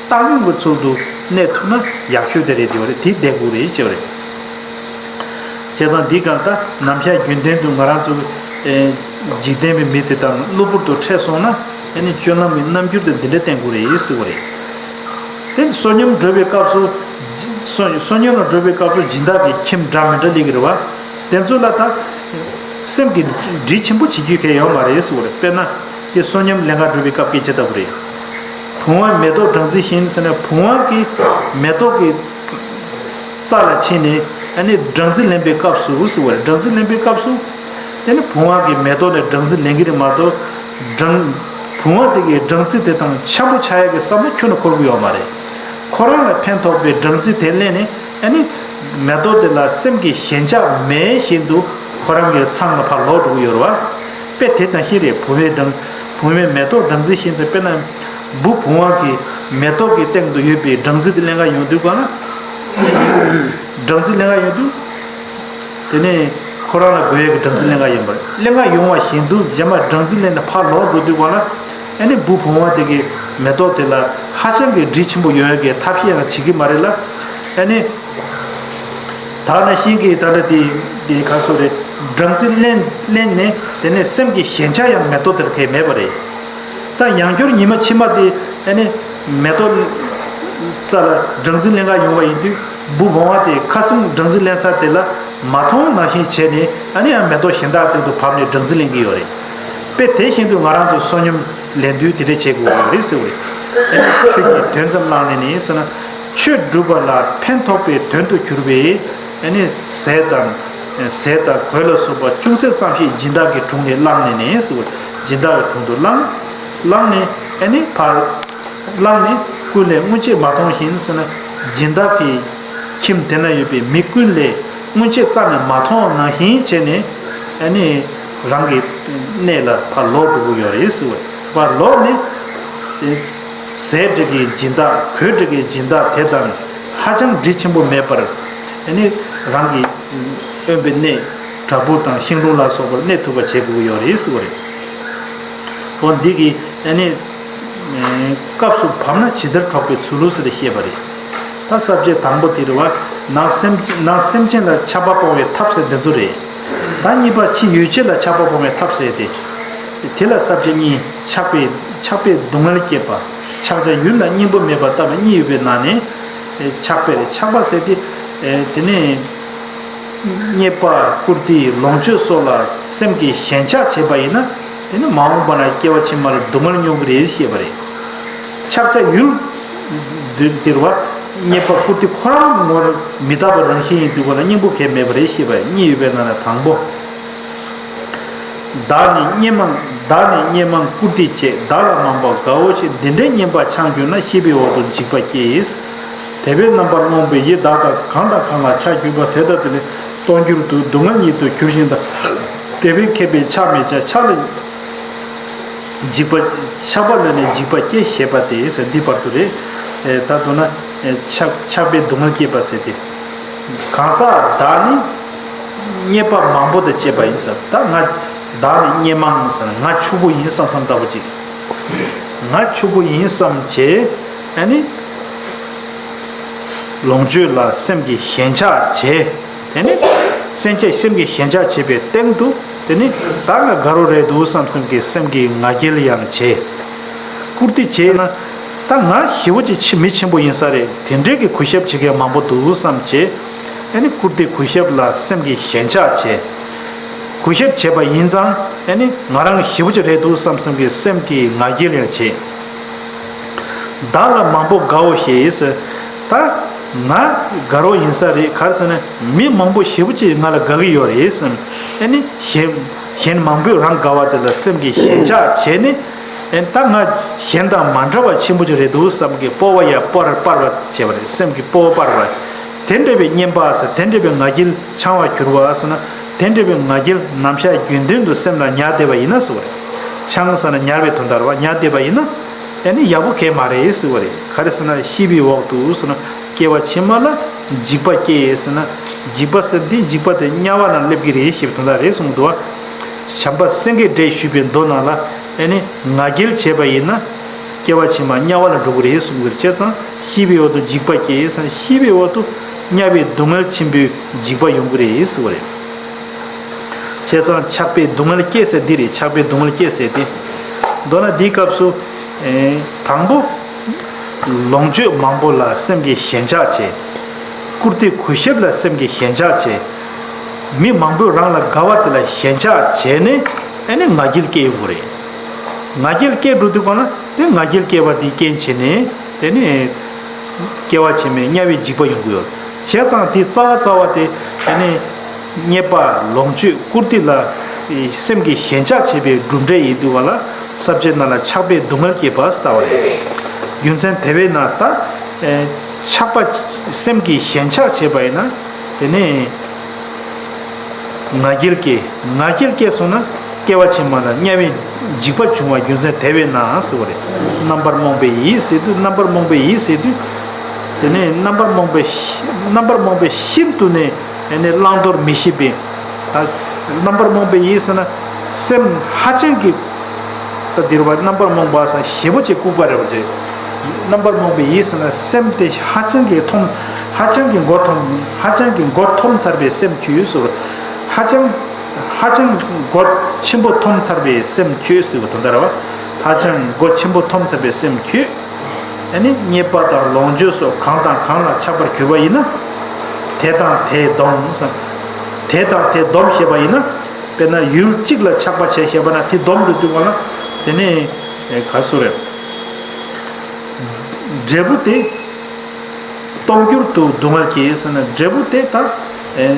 བཏང་སྙོམས་ཀྱི་ཚུལ་དུ་གནས་ཐུབ་ན་ཡག་ཤོས་དེ་རེད། དེ་བ་རེད། དེ་བསྡད་དགོས་རེད་ཅེས་པ་རེད། བྱས་ཙང་འདི་གང་ལྟར་ནམ་ཞག་རྒྱུན་ལྡན་དུ་ང་རང་ཚོ། ཨེ། འཇིག་རྟེན་པའི་མི་དེ་དང་གློ་བུར་དུ་འཕྲད་སོང་ན། ཨ་ནི་སྤྱོད་ལམ་གྱི་རྣམ་འགྱུར་དེ་འདི་འདྲ་བསྟན་དགོས་རེད་ཟེར་བ་རེད། དེ་བསོད་སྙོམས་འགྲོ་བའི་སྐབས་སུ། བསོད་བསོད་སྙོམས་ལ་འགྲོ་བའི་སྐབས་སུ་སྦྱིན་བདག་གི་ཁྱིམ་འདྲ་མི་འདྲ་སླེབས་ཀྱི་རེད་བ། དེ་ཚོ་ལ་ད་སེམས་ཀྱི་འདྲིས་ཆེན་པོ་བྱེད་རྒྱུ་གལ་ཡོད་མ་རེད་ཟེར་བ་རེད། དཔེར་ན་དེ་བསོད་སྙོམས་ལེན་ག་འགྲོ་བའི་སྐབས་སྐད་ཆ་ལྟ་བུ་རེད། བུང་བ་མེ་ཏོག་སྦྲང་རྩི་བཞིན་ཟེར་ན། བུང་བ་གི་མེ་ཏོག་གི་རྩ་ལ་ཕྱིན་ནས། ཨ་ནི་སྦྲང་རྩི་ལེན་པའི་སྐབས་སུ་ཟེར་བ་རེད། སྦྲང་རྩི་ལེན་པའི་སྐབས་སུ། དེ་ནི་བུང་བ་གི་མེ་ཏོག་ནས་སྦྲང་རྩི་ལེན་གྱི་རེད་མ་གཏོགས། སྦྲང་། བུང་བ་དེ་གིས་སྦྲང་རྩི་དེ་དང་འཆམ་པོ་ཆགས་ཡག་གི་བསམ་བློ་ཁྱོན་ནས་འཁོར་གྱི་ཡོད་མ་རེད། ཁོ་རང་ལ་ཕན་ཐོགས་པའི་སྦྲང་རྩི་དེ་ལེན་ནས། ཨ་ནི་མེ་ཏོག་དེ་ལ་སེམས་ཀྱི་ཞེན་ཆགས་མེད་བཞིན་དུ་ཁོ་རང་གི་མཚང་ལ་ཕར་ལོག་འགྲོ་གི་ཡོད་རེད་བ། དཔེ་དེ་དང་ཤིང་རེད། བུང་བའི་སྦྲང་། བུང་བའི་མེ་ཏོག་སྦྲང་རྩི་བཞིན་དུ། དཔེར་ན་འབུ་བུང་བ་གིས་མེ་ཏོག་གི་སྟེང་དུ་ཡོད་པའི་སྦྲང་རྩི་དེ་ལེན་ག་ཡོང་དུས་ག་ལ། སྦྲང་རྩི་ལེན་ག་ཡོང་དུས། དེ་ནས་ཁོ་རང་ལ་དགོས་ཡས་ཀྱི་སྦྲང་རྩི་ལེན་ག་ཡོང་བ་རེད། ལེན་ག་ཡོང་བ་བཞིན་དུ་རྗེས་མ་སྦྲང་རྩི་ལེན་ནས་ཕར་ལོག་འགྲོ་དུས་ག་ལ། ཨ་ནི་འབུ་བུང་བ་དེ་གིས་མེ་ཏོག་དེ་ལ་ཧ་ཅང་གི་འདྲིས་ཆེན་པོ་ཡོང་ཡས་ཀྱི་ཐབས་ཤེས་ཡང་བྱེད་ཀྱི་མ་རེད་ལ། ཨ་ནི། ད་ནི་ཤིང་གིས་ད་ལྟ་དེ་དེ་ག་སོ་རེད། སྦྲང་རྩི་ལེན་ལེན་ནས། དེ་ནས་སེམས་ཀྱི་ཞེན་ཆགས་ཡང་མེ་ཏོག་དེར་གས་མེད་པ་རེད། ད་ཡང་སྐྱར་ཉི་མ་ཕྱི་མ་དེ་ཨ་ནི་མེ་ཏོག་རྩ་ལ་སྦྲང་རྩི་ལེན་ག་ཡོང་བ་ཡིན་དུས་འབུ་བོང་བ་དེ་ཁ་སེམས་སྦྲང་རྩི་ལེན་ས་དེ་ལ་མ་མཐོང་ནང་བཞིན་བྱས་ནས་ཨ་ནི་ཡང་མེ་ཏོག་གཞན་དག་སྟེང་དུ་བབས་ནས་སྦྲང་རྩི་ལེན་གི་ཡོད་རེད། དཔེ་དེ་བཞིན་དུ་ང་རང་ཚོ་བསོད་སྙོམས་ལེན་དུས་དེ་འདྲས་བྱེད་དགོས་ཀྱི་ཡོད་རེད་ཟེར་བ་རེད། ཨ་ནི་ཆོས་ཀྱི་དོན་ཙམ་བླངས་ནས་ནི་ཟེར་ན། ཆོས་སྒྲུབ་པ་ལ་ཕན་ཐོགས་པའི་དོན་དུ་གྱུར་པའི་ཨ་ནི་ཟས་དང་། ཟས་དང་གོས་ལ་སོགས་པ་ཅུང་ཟད་ཙམ་ཞིག་སྦྱིན་བདག་གི་དྲུང་ནས་བླངས་ནས་ནི་ཟེར་བ། སྦྱིན་བདག་གི་དྲུང་དུ་བླངས། བླངས་ནས་ཨ་ནི་ཕར། བླངས་ནས་ཀུན་ལས་སྔོན་ཆད་མ་མཐོང་བཞིན་ཟེར་ན། སྦྱིན་བདག་གི་ཁྱིམ་དེ་ན་ཡོད་པའི་མི་ཀུན་ལས་སྔོན་ཆད་རྩ་ནས་མ་མཐོང་བ་ནང་བཞིན་བྱས་ནས་ཨ་ནི་རང་གི་གནས་ལ་ཕར་ལོག་འགྲོ་གི་ཡོད་རེད་ཟེར་བ། ཕར་ལོག་ནས། ཟས་སྦྱིན་གྱི་སྦྱིན་བདག་གོས་སྦྱིན་གྱི་སྦྱིན་བདག་དེ་དང་ཧ་ཅང་འདྲིས་ཆེན་པོ་མེད་པར། ཨ་ནི་རང་གི་དབེན་པའི་གནས་བྲག་ཕུག་དང་ཤིང་དྲུང་ལ་སོགས་པར་གནས་ཐུབ་པ་བྱེད་དགོས་ཀྱི་ཡོད་རེད་ཟེར་བ་རེད། འོ་འདི་གི་ཨ་ནི་སྐབས་སུ་བབ་ན་ཇི་ལྟར་གྲོགས་པའི་ཚུལ་ཟེར་ཏེ་བཤད་པ་རེད། ད་ས་བཅད་དང་པོ་དེ་རེད་བ། ནང་སེམས་ནང་སེམས་ཅན་ལ་ཆགས་པ་སྤོང་བའི་ཐབས་ཟེར་འདི་ཚོ་རེད། ད་གཉིས་པ་ཕྱི་ཡུལ་ཅན་ལ་ཆགས་པ་སྤོང་བའི་ཐབས་ཟེར་ཏེ། དེ་ལ་ས་བཅད་གཉིས། ཆགས་པའི་ཆགས་པའི་སྡུག་བསྔལ་སྐྱེས་པ། ཆགས་བྱ་ཡུལ་ལ་གཉེན་པོ་མེད་པ་ལྟ་བུ་གཉིས་ཡོད་པའི་ནང་ནས། ཆགས་པའི་ཆགས་པ་ཟེར་ཏེ། དེ་ནས་རྙེད་པ་བཀུར་སྟི་ལོངས་སྤྱོད་སོགས་ལ་སེམས་ཀྱི་ཞེན་ཆགས་བྱས་པ་ཡིན་ན། དེ་ནི་མ་འོངས་པ་ན་སྐྱེ་བ་ཕྱི་མ་ལ་སྡུག་བསྔལ་མྱོང་གི་རེད་ཞེས་པ་རེད། ཆགས་བྱ་ཡུལ་འདིར་བ། རྙེད་པ་བཀུར་སྟི་ཁོ་རང་ངོར་མི་རྟག་པ་རང་བཞིན་ཡིན་དུས་ཁོ་ན་གཉེན་པོ་གལ་མེད་པ་རེད་ཞེས་པ་གཉིས་ཡོད་པའི་ནང་ནས་དང་པོ། བདག་ནི་སྙན་མང་བདག་ནི་སྙན་མང་བཀུར་སྟི་བྱེད། བདག་ལ་མང་པོ་དགའ་བོ་བྱེད། འདི་འདྲའི་སྙན་པ་འཆང་གྱུར་ན། ཤེས་པའི་འོག་ཏུ་འཇིགས་པ་སྐྱེ། དད་པས་རྣམ་པར་རྨོངས་པའི་ཡིད། བདག་དང་གང་དང་གང་ལ་ཆགས་གྱུར་པ། དེ་དག་དེ་ནི་བཙོག་འགྱུར་དུ་སྡུག་བསྔལ་ཉིད་དུ་གྱུར་ཞིང་དང་། དད་པས་ཁེབས་པའི་ཕྱག་མི་བྱ། ཕྱག་ལ་འཇིགས་པ། ཆགས་པ་ལ་ནི་འཇིགས་པ་སྐྱེ་ཞེས་པ་སྟེ་ཟེར་འདི་བར་དུ་རེད། ད་མདོར་ན་ཆགས་ཆགས་པའི་སྡུག་བསྔལ་སྐྱེས་པ་ཟེར་ཏེ། གང་ཟག་བདག་ནི་རྙེད་པ་མང་པོ་དང་བཅས་པ་ཡིན་ཟེར། ད་ང་བདག་ནི་སྙན་མང་ཟེར་ང་ཕྱུག་པོ་ཡིན་བསམ་བསམ་ལྟ་བུ་ཅིག་ང་ཕྱུག་པོ་ཡིན་བསམ་བྱས། ཨ་ནི་ལོངས་སྤྱོད་ལ་སེམས་ཀྱི་ཞེན་ཆགས་བྱས། དེ་ནི་སེམས་ཅན་སེམས་ཀྱི་ཞེན་ཆགས་བྱས་པའི་སྟེང་དུ། དེ་ནི་ད་ང་དགའ་རོགས་རེད་འདུག་བསམ་བསམ་གྱི་སེམས་ཀྱི་ང་རྒྱལ་ཡང་བྱས། བཀུར་སྟི་བྱས་ན། ད་ང་ཞེ་པོ་ཅིག་ཆེ་མི་ཆེན་པོ་ཡིན་ས་རེད། དེ་འདྲའི་གི་གུས་ཞབས་བྱེད་མཁན་མང་པོ་འདུག་བསམ་བྱས། ཨ་ནི་བཀུར་སྟི་གུས་ཞབས་ལ་སེམས་ཀྱི་ཞེན་ཆགས་བྱས། གུས་ཞབས་བྱས་པ་ཡིན་ཙང་ཨ་ནི་ང་རང་ཞེ་པོ་ཅིག་རེད་འདུག་བསམ་བསམ་གྱི་སེམས་ཀྱི་ང་རྒྱལ་ཡང་བྱས། བདག་ལ་མང་པོ་དགའ་བོ་ཞེས་ཟེར། ད་ང་དགའ་རོགས་ཡིན་ས་རེད། ག་རེ་ཟེར་ན་མི་མང་པོ་ཞེ་པོ་ཅིག་ང་ལ་དགའ་གི་ཡོད་རེད་བསམ། ཨ་ནི་གཞན་གཞན་མང་པོས་རང་དགའ་བ་དེ་ལ་སེམས་ཀྱི་ཞེན་ཆགས་བྱས་ནས། ཨེ་ད་ང་གཞན་དང་མ་འདྲ་བ་ཆེན་པོ་ཅིག་རེད་འདུག་བསམ་གྱི་སྤོབས་པ་ཡང་སྤར་སྤར་བ་བྱས་པ་རེད། སེམས་ཀྱི་སྤོབས་པ་སྤར་བ། དེ་འདྲ་བའི་སྙན་པ་ཟེར་དེ་འདྲ་བའི་ང་རྒྱལ་འཆང་བར་གྱུར་པ་ཟེར་ན། དེ་འདྲ་བའི་ང་རྒྱལ་ནམ་ཞག་རྒྱུན་ལྡན་དུ་སེམས་ལ་ཉར་བསྡད་པ་ཡིན་ན་ཟེར་བ་རེད། འཆང་ཟེར་ན་ཉར་བའི་དོན་དག་རེད་བ། ཉར་བསྡད་པ་ཡིན་ན་ཨེ་ནི་ཡག་པོ་གང་ཡང་མ་རེད་ཟེར་བ་རེད། ག་རེ་ཟེར་ན་ཤི་བའི་འོག་ཏུ་ཟེར་ན་སྐྱེ་བ་ཕྱི་མ་ལ་འཇིགས་པ་སྐྱེ་ཟེར་ན། འཇིགས་པ་ཟེར་འདི་འཇིགས་པ་དེ་དམྱལ་བ་ན་སླེབས་ཀྱི་རེད་ཞེས་པའི་དོན་དག་རེད་གསུངས་འདུག་བ། བྱམས་པ་སེང་གེ་སྒྲས་ཞུས་པའི་མདོ་ནང་ལ་ཨེ་ནི་ང་རྒྱལ་བྱས་པ་ཡིན་ན། སྐྱེ་བ་ཕྱི་མ་དམྱལ་བ་ལ་འགྲོ་གི་རེད་གསུངས་པའི་བྱས་ཙང་ཤི་བའི་འོག་ཏུ་འཇིགས་པ་སྐྱེ་ཟེར་ན་ཤི་བའི་འོག་ཏུ་དམྱལ་བའི་སྡུག་བསྔལ་ཆེན་པོའི་འཇིགས་པ་ཡོང་གི་རེད་ཟེར་བ་རེད། བྱས་ཙང་ཆགས་པའི་སྡུག་བསྔལ་སྐྱེ་ཟེར་འདི་རེད། ཆགས་པའི་སྡུག་བསྔལ་སྐྱེ་ཟེར་ཏེ། མདོར་ན་འདིའི་སྐབས་སུ། ཨེ། དང་པོ། ལོངས་སྤྱོད་མང་པོ་ལ་སེམས་ཀྱི་ཞེན་ཆགས་བྱས། བཀུར་སྟི་གུས་ཞབས་ལ་སེམས་ཀྱི་ཞེན་ཆགས་བྱས། མི་མང་པོས་རང་ལ་དགའ་བ་དེ་ལ་ཞེན་ཆགས་བྱས་ནས་ཨ་ནི་ང་རྒྱལ་སྐྱེ་ཡོང་གི་རེད། ང་རྒྱལ་སྐྱེ་འགྲོ་དུས་གང་ལ་དེ་ང་རྒྱལ་སྐྱེ་བ་དེའི་རྐྱེན་བྱས་ནས་དེ་ནི་སྐྱེ་བ་ཕྱི་མའི་དམྱལ་བའི་འཇིགས་པ་ཡོང་གི་ཡོད། བྱས་ཙང་དེ་རྩ་བ་རྩ་བ་དེ་དེ་ནི། རྙེད་པ་ལོངས་སྤྱོད་བཀུར་སྟི་ལ་སེམས་ཀྱི་ཞེན་ཆགས་བྱེད་པའི་གྲུབ་འབྲས་ཡིན་དུས་བ་ལ་ས་བཅད་ནང་ལ་ཆགས་པའི་སྡུག་བསྔལ་སྐྱེས་པ་ཟེར་བ་རེད། རྒྱུ་མཚན་དེ་བས་ན་ད་ཆགས་པ་སེམས་ཀྱི་ཞེན་ཆགས་བྱས་པ་ཡིན་ན་དེ་ནས་ང་རྒྱལ་སྐྱེ། ང་རྒྱལ་སྐྱེ་སོང་ན་སྐྱེ་བ་ཕྱི་མ་ལ་དམྱལ་བའི་འཇིགས་པ་འབྱུང་བ་རྒྱུ་མཚན་དེ་བས་ན་ཟེར་བ་རེད། རྣམ་པར་རྨོངས་པའི་ཡིད་ཟེར་དུས་རྣམ་པར་རྨོངས་པའི་ཡིད་ཟེར་དུས་དེ་ནས་རྣམ་པར་རྨོངས་པའི་རྣམ་པར་རྨོངས་པའི་ཤིན་ཏུ་ནས། ཨེ་ནས་བླང་དོར་མི་ཤེས་པའི། ད་རྣམ་པར་རྨོངས་པའི་ཡིད་ཟེར་ན་སེམས་ཧ་ཅང་གི། ད་འདིར་བ་རྣམ་པར་རྨོངས་པ་ཟེར་ཞེ་པོ་ཅིག་ལྐུགས་པ་རེད་པ་ཅེ། རྣམ་པར་རྨོངས་པའི་ཡིད་ཟེར་ན་སེམས་དེ་ཧ་ཅང་གི་ཐོམ། ཧ་ཅང་གི་མགོ་ཐོམ། ཧ་ཅང་གི་མགོ་ཐོམ་ཚར་བའི་སེམས་ཁྱུ་ཟེར། ཧ་ཅང་། ཧ་ཅང་སྒོ་ཆེན་པོ་མཐོང་ཚར་བའི་སེམས་ཁྱོད་ཟེར་བ་དོན་དག་རེད་བ། ཧ་ཅང་སྒོ་ཆེན་པོ་མཐོང་ཚར་བའི་སེམས་ཁྱོད། ཨ་ནི་རྙེད་པ་དང་ལོངས་སྤྱོད་སོགས་གང་དང་གང་ལ་ཆགས་པར་གྱུར་པ་ཡིན་ན། དེ་དང་དེས་བསྡོམས། དེ་དང་དེས་བསྡོམས་ཞེས་པ་ཡིན་ན། དཔེར་ན་ཡུལ་གཅིག་ལ་ཆགས་པ་བྱས་ཞེས་པ་ན་དེ་བསྡོམས་དུ་བཅུག་པ་ན། དེ་ནི་ག་སུ་རེད། འབྲས་བུ་དེ། སྟོང་འགྱུར་དུ་སྡུག་བསྔལ་སྐྱེ་ཟེར་ན་འབྲས་བུ་དེ་དང་། ཨེ།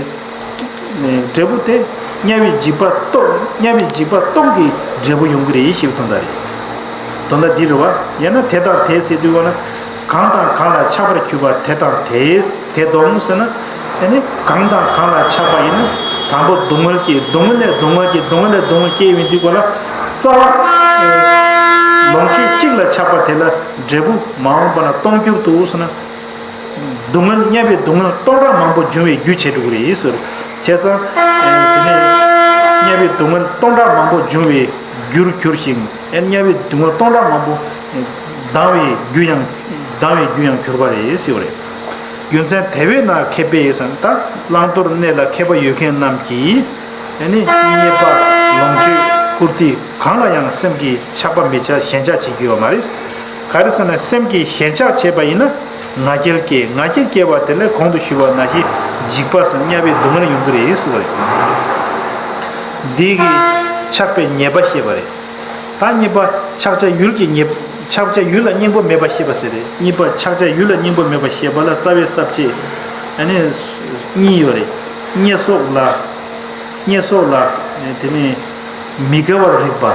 འབྲས་བུ་དེ་དམྱལ་བའི་འཇིགས་པ་སྟོང་དམྱལ་བའི་འཇིགས་པ་སྟོང་གི་འབྲས་བུ་ཡོང་གི་རེད་ཞེས་པའི་དོན་དག་རེད། དོན་དག་འདི་རེད་བ། ཡང་ན་དེ་དང་དེས་ཟེར་དུས་བ་ན། གང་དང་གང་ལ་ཆགས་པར་གྱུར་པ་དེ་དང་དེས་དེ་བསྡོམས་ཟེར་ན། ཨེ་ནི་གང་དང་གང་ལ་ཆགས་པ་ཡིན་ན་དང་པོ་སྡུག་བསྔལ་སྐྱེ། སྡུག་བསྔལ་ལས་སྡུག་བསྔལ་སྐྱེ། སྡུག་བསྔལ་ལས་སྡུག་བསྔལ་སྐྱེ་ཡིན་དུས་ག་ལ། རྩ་བ། ལོངས་སྤྱོད་གཅིག་ལ་ཆགས་པ་དེ་ལ་འབྲས་བུ་མ་འོངས་པ་ན་སྟོང་འགྱུར་དུ་ཟེར་ན། སྡུག་བསྔལ་དམྱལ་བའི་སྡུག་བསྔལ་སྟོང་ཕྲག་མང་པོ་འབྱུང་བའི་རྒྱུ་བྱེད་འགྲོ་གི་རེད་ཟེར། བྱས་ཙང་། དེ་ནས་དམྱལ་བའི་སྡུག་བསྔལ་སྟོང་ཕྲག་མང་པོ་འབྱུང་བའི་རྒྱུར་གྱུར་ཞིང་། དམྱལ་བའི་སྡུག་བསྔལ་སྟོང་ཕྲག་མང་པོ་ལྡང་བའི་རྒྱུ་ཡང་ལྡང་བའི་རྒྱུ་ཡང་གྱུར་པ་རེད་ཟེར་བ་རེད། རྒྱུ་མཚན་དེ་བས་ན་མཁས་པས་ཟེར་ན། ད་བླང་དོར་གནས་ལ་མཁས་པ་ཡོད་མཁན་རྣམས་ཀྱིས། ཨ་ནི་རྙེད་པ་ལོངས་སྤྱོད་བཀུར་སྟི་གང་ལ་ཡང་སེམས་ཀྱིས་ཆགས་པ་མི་བྱ། ཞེན་ཆགས་བྱེད་ཀྱི་ཡོད་མ་རེད། ག་རེ་ཟེར་ན་སེམས་ཀྱིས་ཞེན་ཆགས་བྱས་པ་ཡིན་ན་ང་རྒྱལ་སྐྱེ། ང་རྒྱལ་སྐྱེ་བ་དེ་ལས་གོང་དུ་ཞུས་པ་ནང་བཞིན་འཇིགས་པ་སམ་དམྱལ་བའི་སྡུག་བསྔལ་ཡོང་གི་རེད་ཟེར་བ་རེད། འདི་གི་ཆགས་པའི་ཉེས་པ་བཤད་པ་རེད། ད་གཉིས་པ་ཆགས་བྱ་ཡུལ་གྱི་ཉེས། ཆགས་བྱ་ཡུལ་ལ་སྙིང་པོ་མེད་པ་ཤེས་པ་ཟེར་རེད། གཉིས་པ་ཆགས་བྱ་ཡུལ་ལ་སྙིང་པོ་མེད་པ་ཤེས་པ་ལ་རྩ་བའི་ས་བཅད་ཨ་ནི་གཉིས་ཡོད་རེད། རྙེད་སོགས་ལ། རྙེད་སོགས་ལ། དེ་ནས་མི་དགེ་བར་རིགས་པ།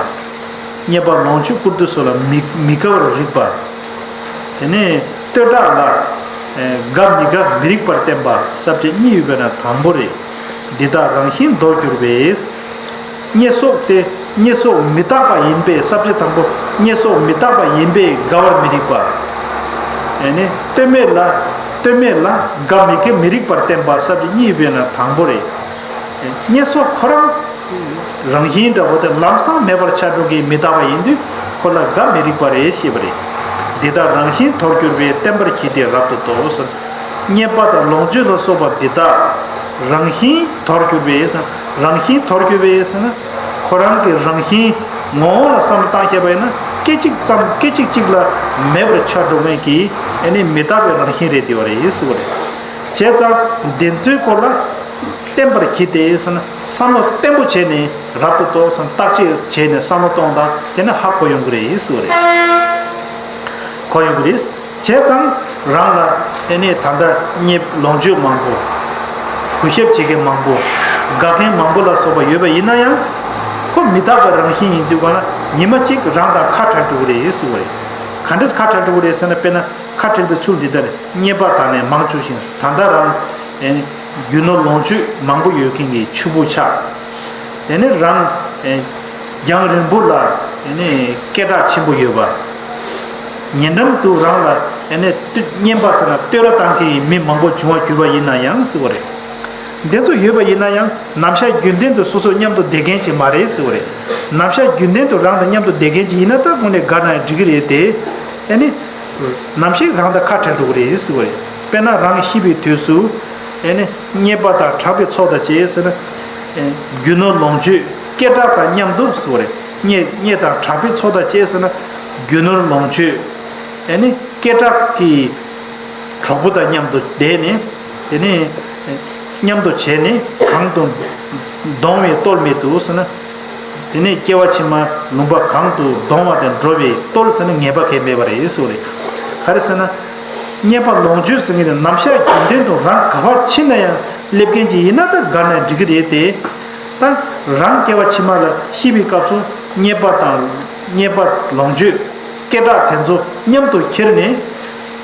རྙེད་པ་ལོངས་སྤྱོད་བཀུར་སྟི་སོགས་ལ་མི་མི་དགེ་བར་རིགས་པ། དེ་ནས་བསྟོད་གྲགས་ལ། དགའ་མི་དགའ་མི་རིགས་པར་བསྟན་པ་ས་བཅད་གཉིས་ཡོད་པས་ན་དང་པོ་རེད། འདི་དག་རང་བཞིན་མདོར་གྱུར་པས། རྙེད་སོགས་ཏེ། རྙེད་སོགས་མི་རྟག་པ་ཡིན་པས། ས་བཅད་དང་པོ། རྙེད་སོགས་མི་རྟག་པ་ཡིན་པས་དགའ་བར་མི་རིགས་པ། ཨེ་ནི། ལྟོས་མེད་ལ། ལྟོས་མེད་ལ་དགའ་མི་དགའ་མི་རིགས་པར་བསྟན་པ་ས་བཅད་གཉིས་ཡོད་པས་ན་དང་པོ་རེད། རྙེད་སོགས་ཁོ་རང་རང་བཞིན་འདྲ་བོ་དེ་ལམ་སང་མེད་པར་ཆགས་འགྲོ་གི་མི་རྟག་པ་ཡིན་དུས་ཁོ་ལ་དགའ་མི་རིགས་པ་རེད་ཞེས་པ་རེད། འདི་དག་རང་བཞིན་མདོར་གྱུར་པས་བསྟན་པར་བགྱིས་ཏེ་རབ་ཏུ་བསྟོད་ཟེར། རྙེད་པ་དང་ལོངས་སྤྱོད་ལ་སོགས་པ་འདི་དག་རང་བཞིན་མདོར་གྱུར་པས། རང་བཞིན་མདོར་གྱུར་པས་ཟེར་ན། ཁོ་རང་གི་རང་བཞིན་ངོ་བོ་ལ་བསམ་བློ་བཏང་ཤེས་པ་ཡིན་ན་སྐད་ཅིག་ཙམ་སྐད་ཅིག་གཅིག་ལ་མེད་པར་ཆགས་འགྲོ་མཁན་གྱི་ཨེ་ནི་མི་རྟག་པའི་རང་བཞིན་རེད་དེ་བ་རེད་ཟེར་བ་རེད། བྱས་ཙང་འདི་ཚོའི་སྐོར་ལ་བསྟན་པར་བགྱིས་ཏེ་ཟེར་ན་བསམ་བློ་བརྟན་པོ་བྱས་ནས་རབ་ཏུ་བསྟོད་ཟེར་ན་བརྟག་དཔྱད་བྱས་ནས་བསམ་བློ་གཏོང་དང་དེ་ནས་ཧ་གོ་ཡོང་གི་རེད་ཟེར་བ་རེད། གོ་ཡོང་གི་རེད། བྱས་ཙང་རང་ལ་ཨེ་ནས་ད་ལྟ་རྙེད་ལོངས་སྤྱོད་མང་པོ། གུས་ཞབས་བྱེད་མཁན་མང་པོ། དགའ་མཁན་མང་པོ་ལ་སོགས་པ་ཡོད་པ་ཡིན་ན་ཡང་། ཁོ་མི་རྟག་པའི་རང་བཞིན་ཡིན་དུས་ག་ན་ཉི་མ་གཅིག་རང་དང་ཁ་བྲལ་འགྲོ་གི་རེད་ཟེར་བ་རེད། ག་འདྲས་ཁ་བྲལ་འགྲོ་གི་རེད་ཟེར་ན། དཔེར་ན་ཁ་བྲལ་བའི་ཚུལ་འདི་ལྟར་རྙེད་པ་དག་ནི་མང་བྱུང་ཞིང་། ད་ལྟ་རང་ཨེ་རྒྱུ་ནོར་ལོངས་སྤྱོད་མང་པོ་ཡོད་མཁན་གྱི་ཕྱུག་པོ་ཆགས། དེ་ནས་རང་ཨེ་རྒྱང་རིང་པོ་ལ་ཨེ་ནས་སྐད་གྲགས་ཆེན་པོ་ཡོད་པ། ཉེ་འགྲམ་དུ་རང་ལ་ཨེ་ནས་བསྟོད་རྙེད་པ་ཟེར་ན་བསྟོད་ར་བཏང་མཁན་གྱི་མི་མང་པོ་བྱུང་བར་གྱུར་པ་ཡིན་ན་ཡང་ཟེར་བ་རེད། འདི་ཚོ་ཡོད་པ་ཡིན་ན་ཡང་ནམ་ཞག་རྒྱུན་ལྡན་དུ་སོ་སོ་མཉམ་དུ་བསྡད་མཁན་ཅིག་མ་རེད་ཟེར་བ་རེད། ནམ་ཞག་རྒྱུན་ལྡན་དུ་རང་དང་མཉམ་དུ་བསྡད་མཁན་ཅིག་ཡིན་ན་ད་དངོས་གནས་དགའ་ན་ཡང་འགྲིག་གི་རེད་དེ། ཨེ་ནི། ནམ་ཞིག་རང་དང་ཁ་བྲལ་འགྲོ་གི་རེད་ཟེར་བ་རེད། དཔེར་ན་རང་ཤི་བའི་དུས་སུ། ཨེ་ནི། རྙེད་པ་དང་གྲགས་པའི་ཚོགས་དང་བཅས་ཟེར་ན། ཨེ་རྒྱུ་ནོར་ལོངས་སྤྱོད་སྐད་གྲགས་དང་མཉམ་དུ་ཟེར་བ་རེད། རྙེད་རྙེད་དང་གྲགས་པའི་ཚོགས་དང་བཅས་ཟེར་ན། རྒྱུ་ནོར་ལོངས་སྤྱོད། ཨེ་ནི། སྐད་གྲགས་ཀྱི་གྲོགས་པོ་དང་མཉམ་དུ་བསྡད་ནས། དེ་ནས་མཉམ་དུ་བྱས་ནས་གང་དུ་གདོང་བའི་རྟོལ་མེད་དུ་ཟེར་ན། དེ་ནས་སྐྱེ་བ་ཕྱི་མ་ལུང་པ་གང་དུ་གདོང་བ་དེར་འགྲོ་བའི་རྟོལ་ཟེར་ན་ངེས་པ་གང་ཡང་མེད་པ་རེད་ཟེར་བ་རེད། ག་རེ་ཟེར་ན། རྙེད་པ་ལོངས་སྤྱོད་ཟེར་མཁན་དེ་ནམ་ཞག་རྒྱུན་ལྡན་དུ་རང་ག་པར་ཕྱིན་ན་ཡང་སླེབས་མཁན་ཅིག་ཡིན་ན་ད་དགའ་ན་འགྲིག་གི་རེད་དེ། ད་རང་སྐྱེ་བ་ཕྱི་མ་ལ་ཤི་བའི་སྐབས་སུ་རྙེད་པ་དང་རྙེད་པ་ལོངས་སྤྱོད་སྐད་གྲགས་དེ་ཚོ་མཉམ་དུ་ཁྱེར་ནས།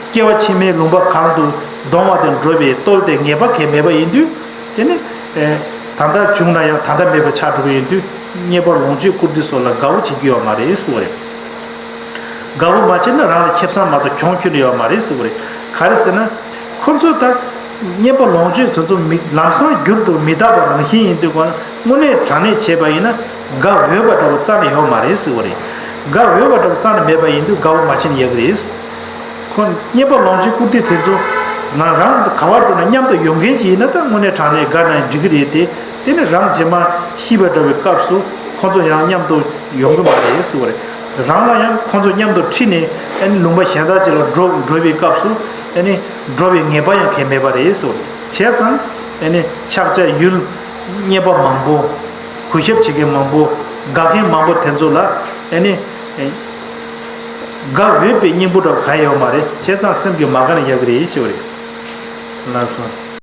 སྐྱེ་བ་ཕྱི་མའི་ལུང་པ་གང་དུ་གདོང་བ་དེར་འགྲོ་བའི་རྟོལ་དེ་ངེས་པ་གང་ཡང་མེད་པ་ཡིན་དུས། དེ་ནི། ཨེ། ད་ལྟ་བྱུང་ན་ཡང་ད་ལྟ་མེད་པ་ཆགས་འགྲོ་གི་ཡིན་དུས། རྙེད་པ་ལོངས་སྤྱོད་བཀུར་སྟི་སོགས་ལ་དགའ་བོ་བྱེད་ཀྱི་ཡོད་མ་རེད་ཟེར་བ་རེད། དགའ་བོ་མ་བྱས་ན་རང་ལ་ཁེ་བཟང་མ་གཏོགས་གྱོང་ཁྱོན་ནས་ཡོད་མ་རེད་ཟེར་བ་རེད། ག་རེ་ཟེར་ན། ཁོ་ཚོ་ད་རྙེད་པ་ལོངས་སྤྱོད་དེ་ཚོ་མི་ལམ་སང་འགྱུར་དུ་མི་ལྡང་བ་རང་བཞིན་ཡིན་དུས་ག་ན་དངོས་གནས་དྲང་གནས་བྱས་པ་ཡིན་ན་དགའ་འོས་པ་འདྲ་བོ་རྩ་ནས་ཡོད་མ་རེད་ཟེར་བ་རེད། དགའ་འོས་པ་འདྲ་བོ་རྩ་ནས་མེད་པ་ཡིན་དུས་དགའ་བོ་མ་བྱས་ན་ཡག་གི་རེད། ཁོ་རྙེད་པ་ལོངས་སྤྱོད་བཀུར་སྟི་དེ་ཚོ་ང་རང་ག་བར་འགྲོ་ན་མཉམ་དུ་ཡོང་མཁན་ཅིག་ཡིན་ན་ད་དངོས་གནས་དྲང་གནས་དགའ་ན་འགྲིག་གི་རེད་དེ། དེ་ནི་རང་རྗེས་མ་ཤི་བ་འདྲ་བའི་སྐབས་སུ་ཁོ་ཚོ་ཡང་མཉམ་དུ་ཡོང་གི་མ་རེད་ཟེར་བ་རེད། རང་ལ་ཡང་ཁོ་ཚོ་མཉམ་དུ་ཁྲིད་ནས་ཨ་ནི་ལུང་པ་གཞན་དག་ཅིག་ལ་འགྲོ་འགྲོ་བའི་སྐབས་སུ་ཨ་ནི་འགྲོ་བའི་ངེས་པ་ཡང་གང་ཡང་མེད་པ་རེད་ཟེར་བ་རེད། བྱས་ཙང་ཨ་ནི་ཕྱག་རྒྱ་ཡུལ་གཉེར་པ་མང་པོ། གུས་ཞབས་བྱེད་མཁན་མང་པོ། དགའ་མཁན་མང་པོ་དེ་ཚོ་ལ་ཨ་ནི་དགའ་འོས་པའི་སྙིང་པོ་འདྲ་བ་གང་ཡང་ཡོད་མ་རེད། བྱས་ཙང་སེམས་ཀྱི་མ་དགའ་ན་ཡག་གི་རེད་ཞེས་པ་རེད། ལགས་སོ།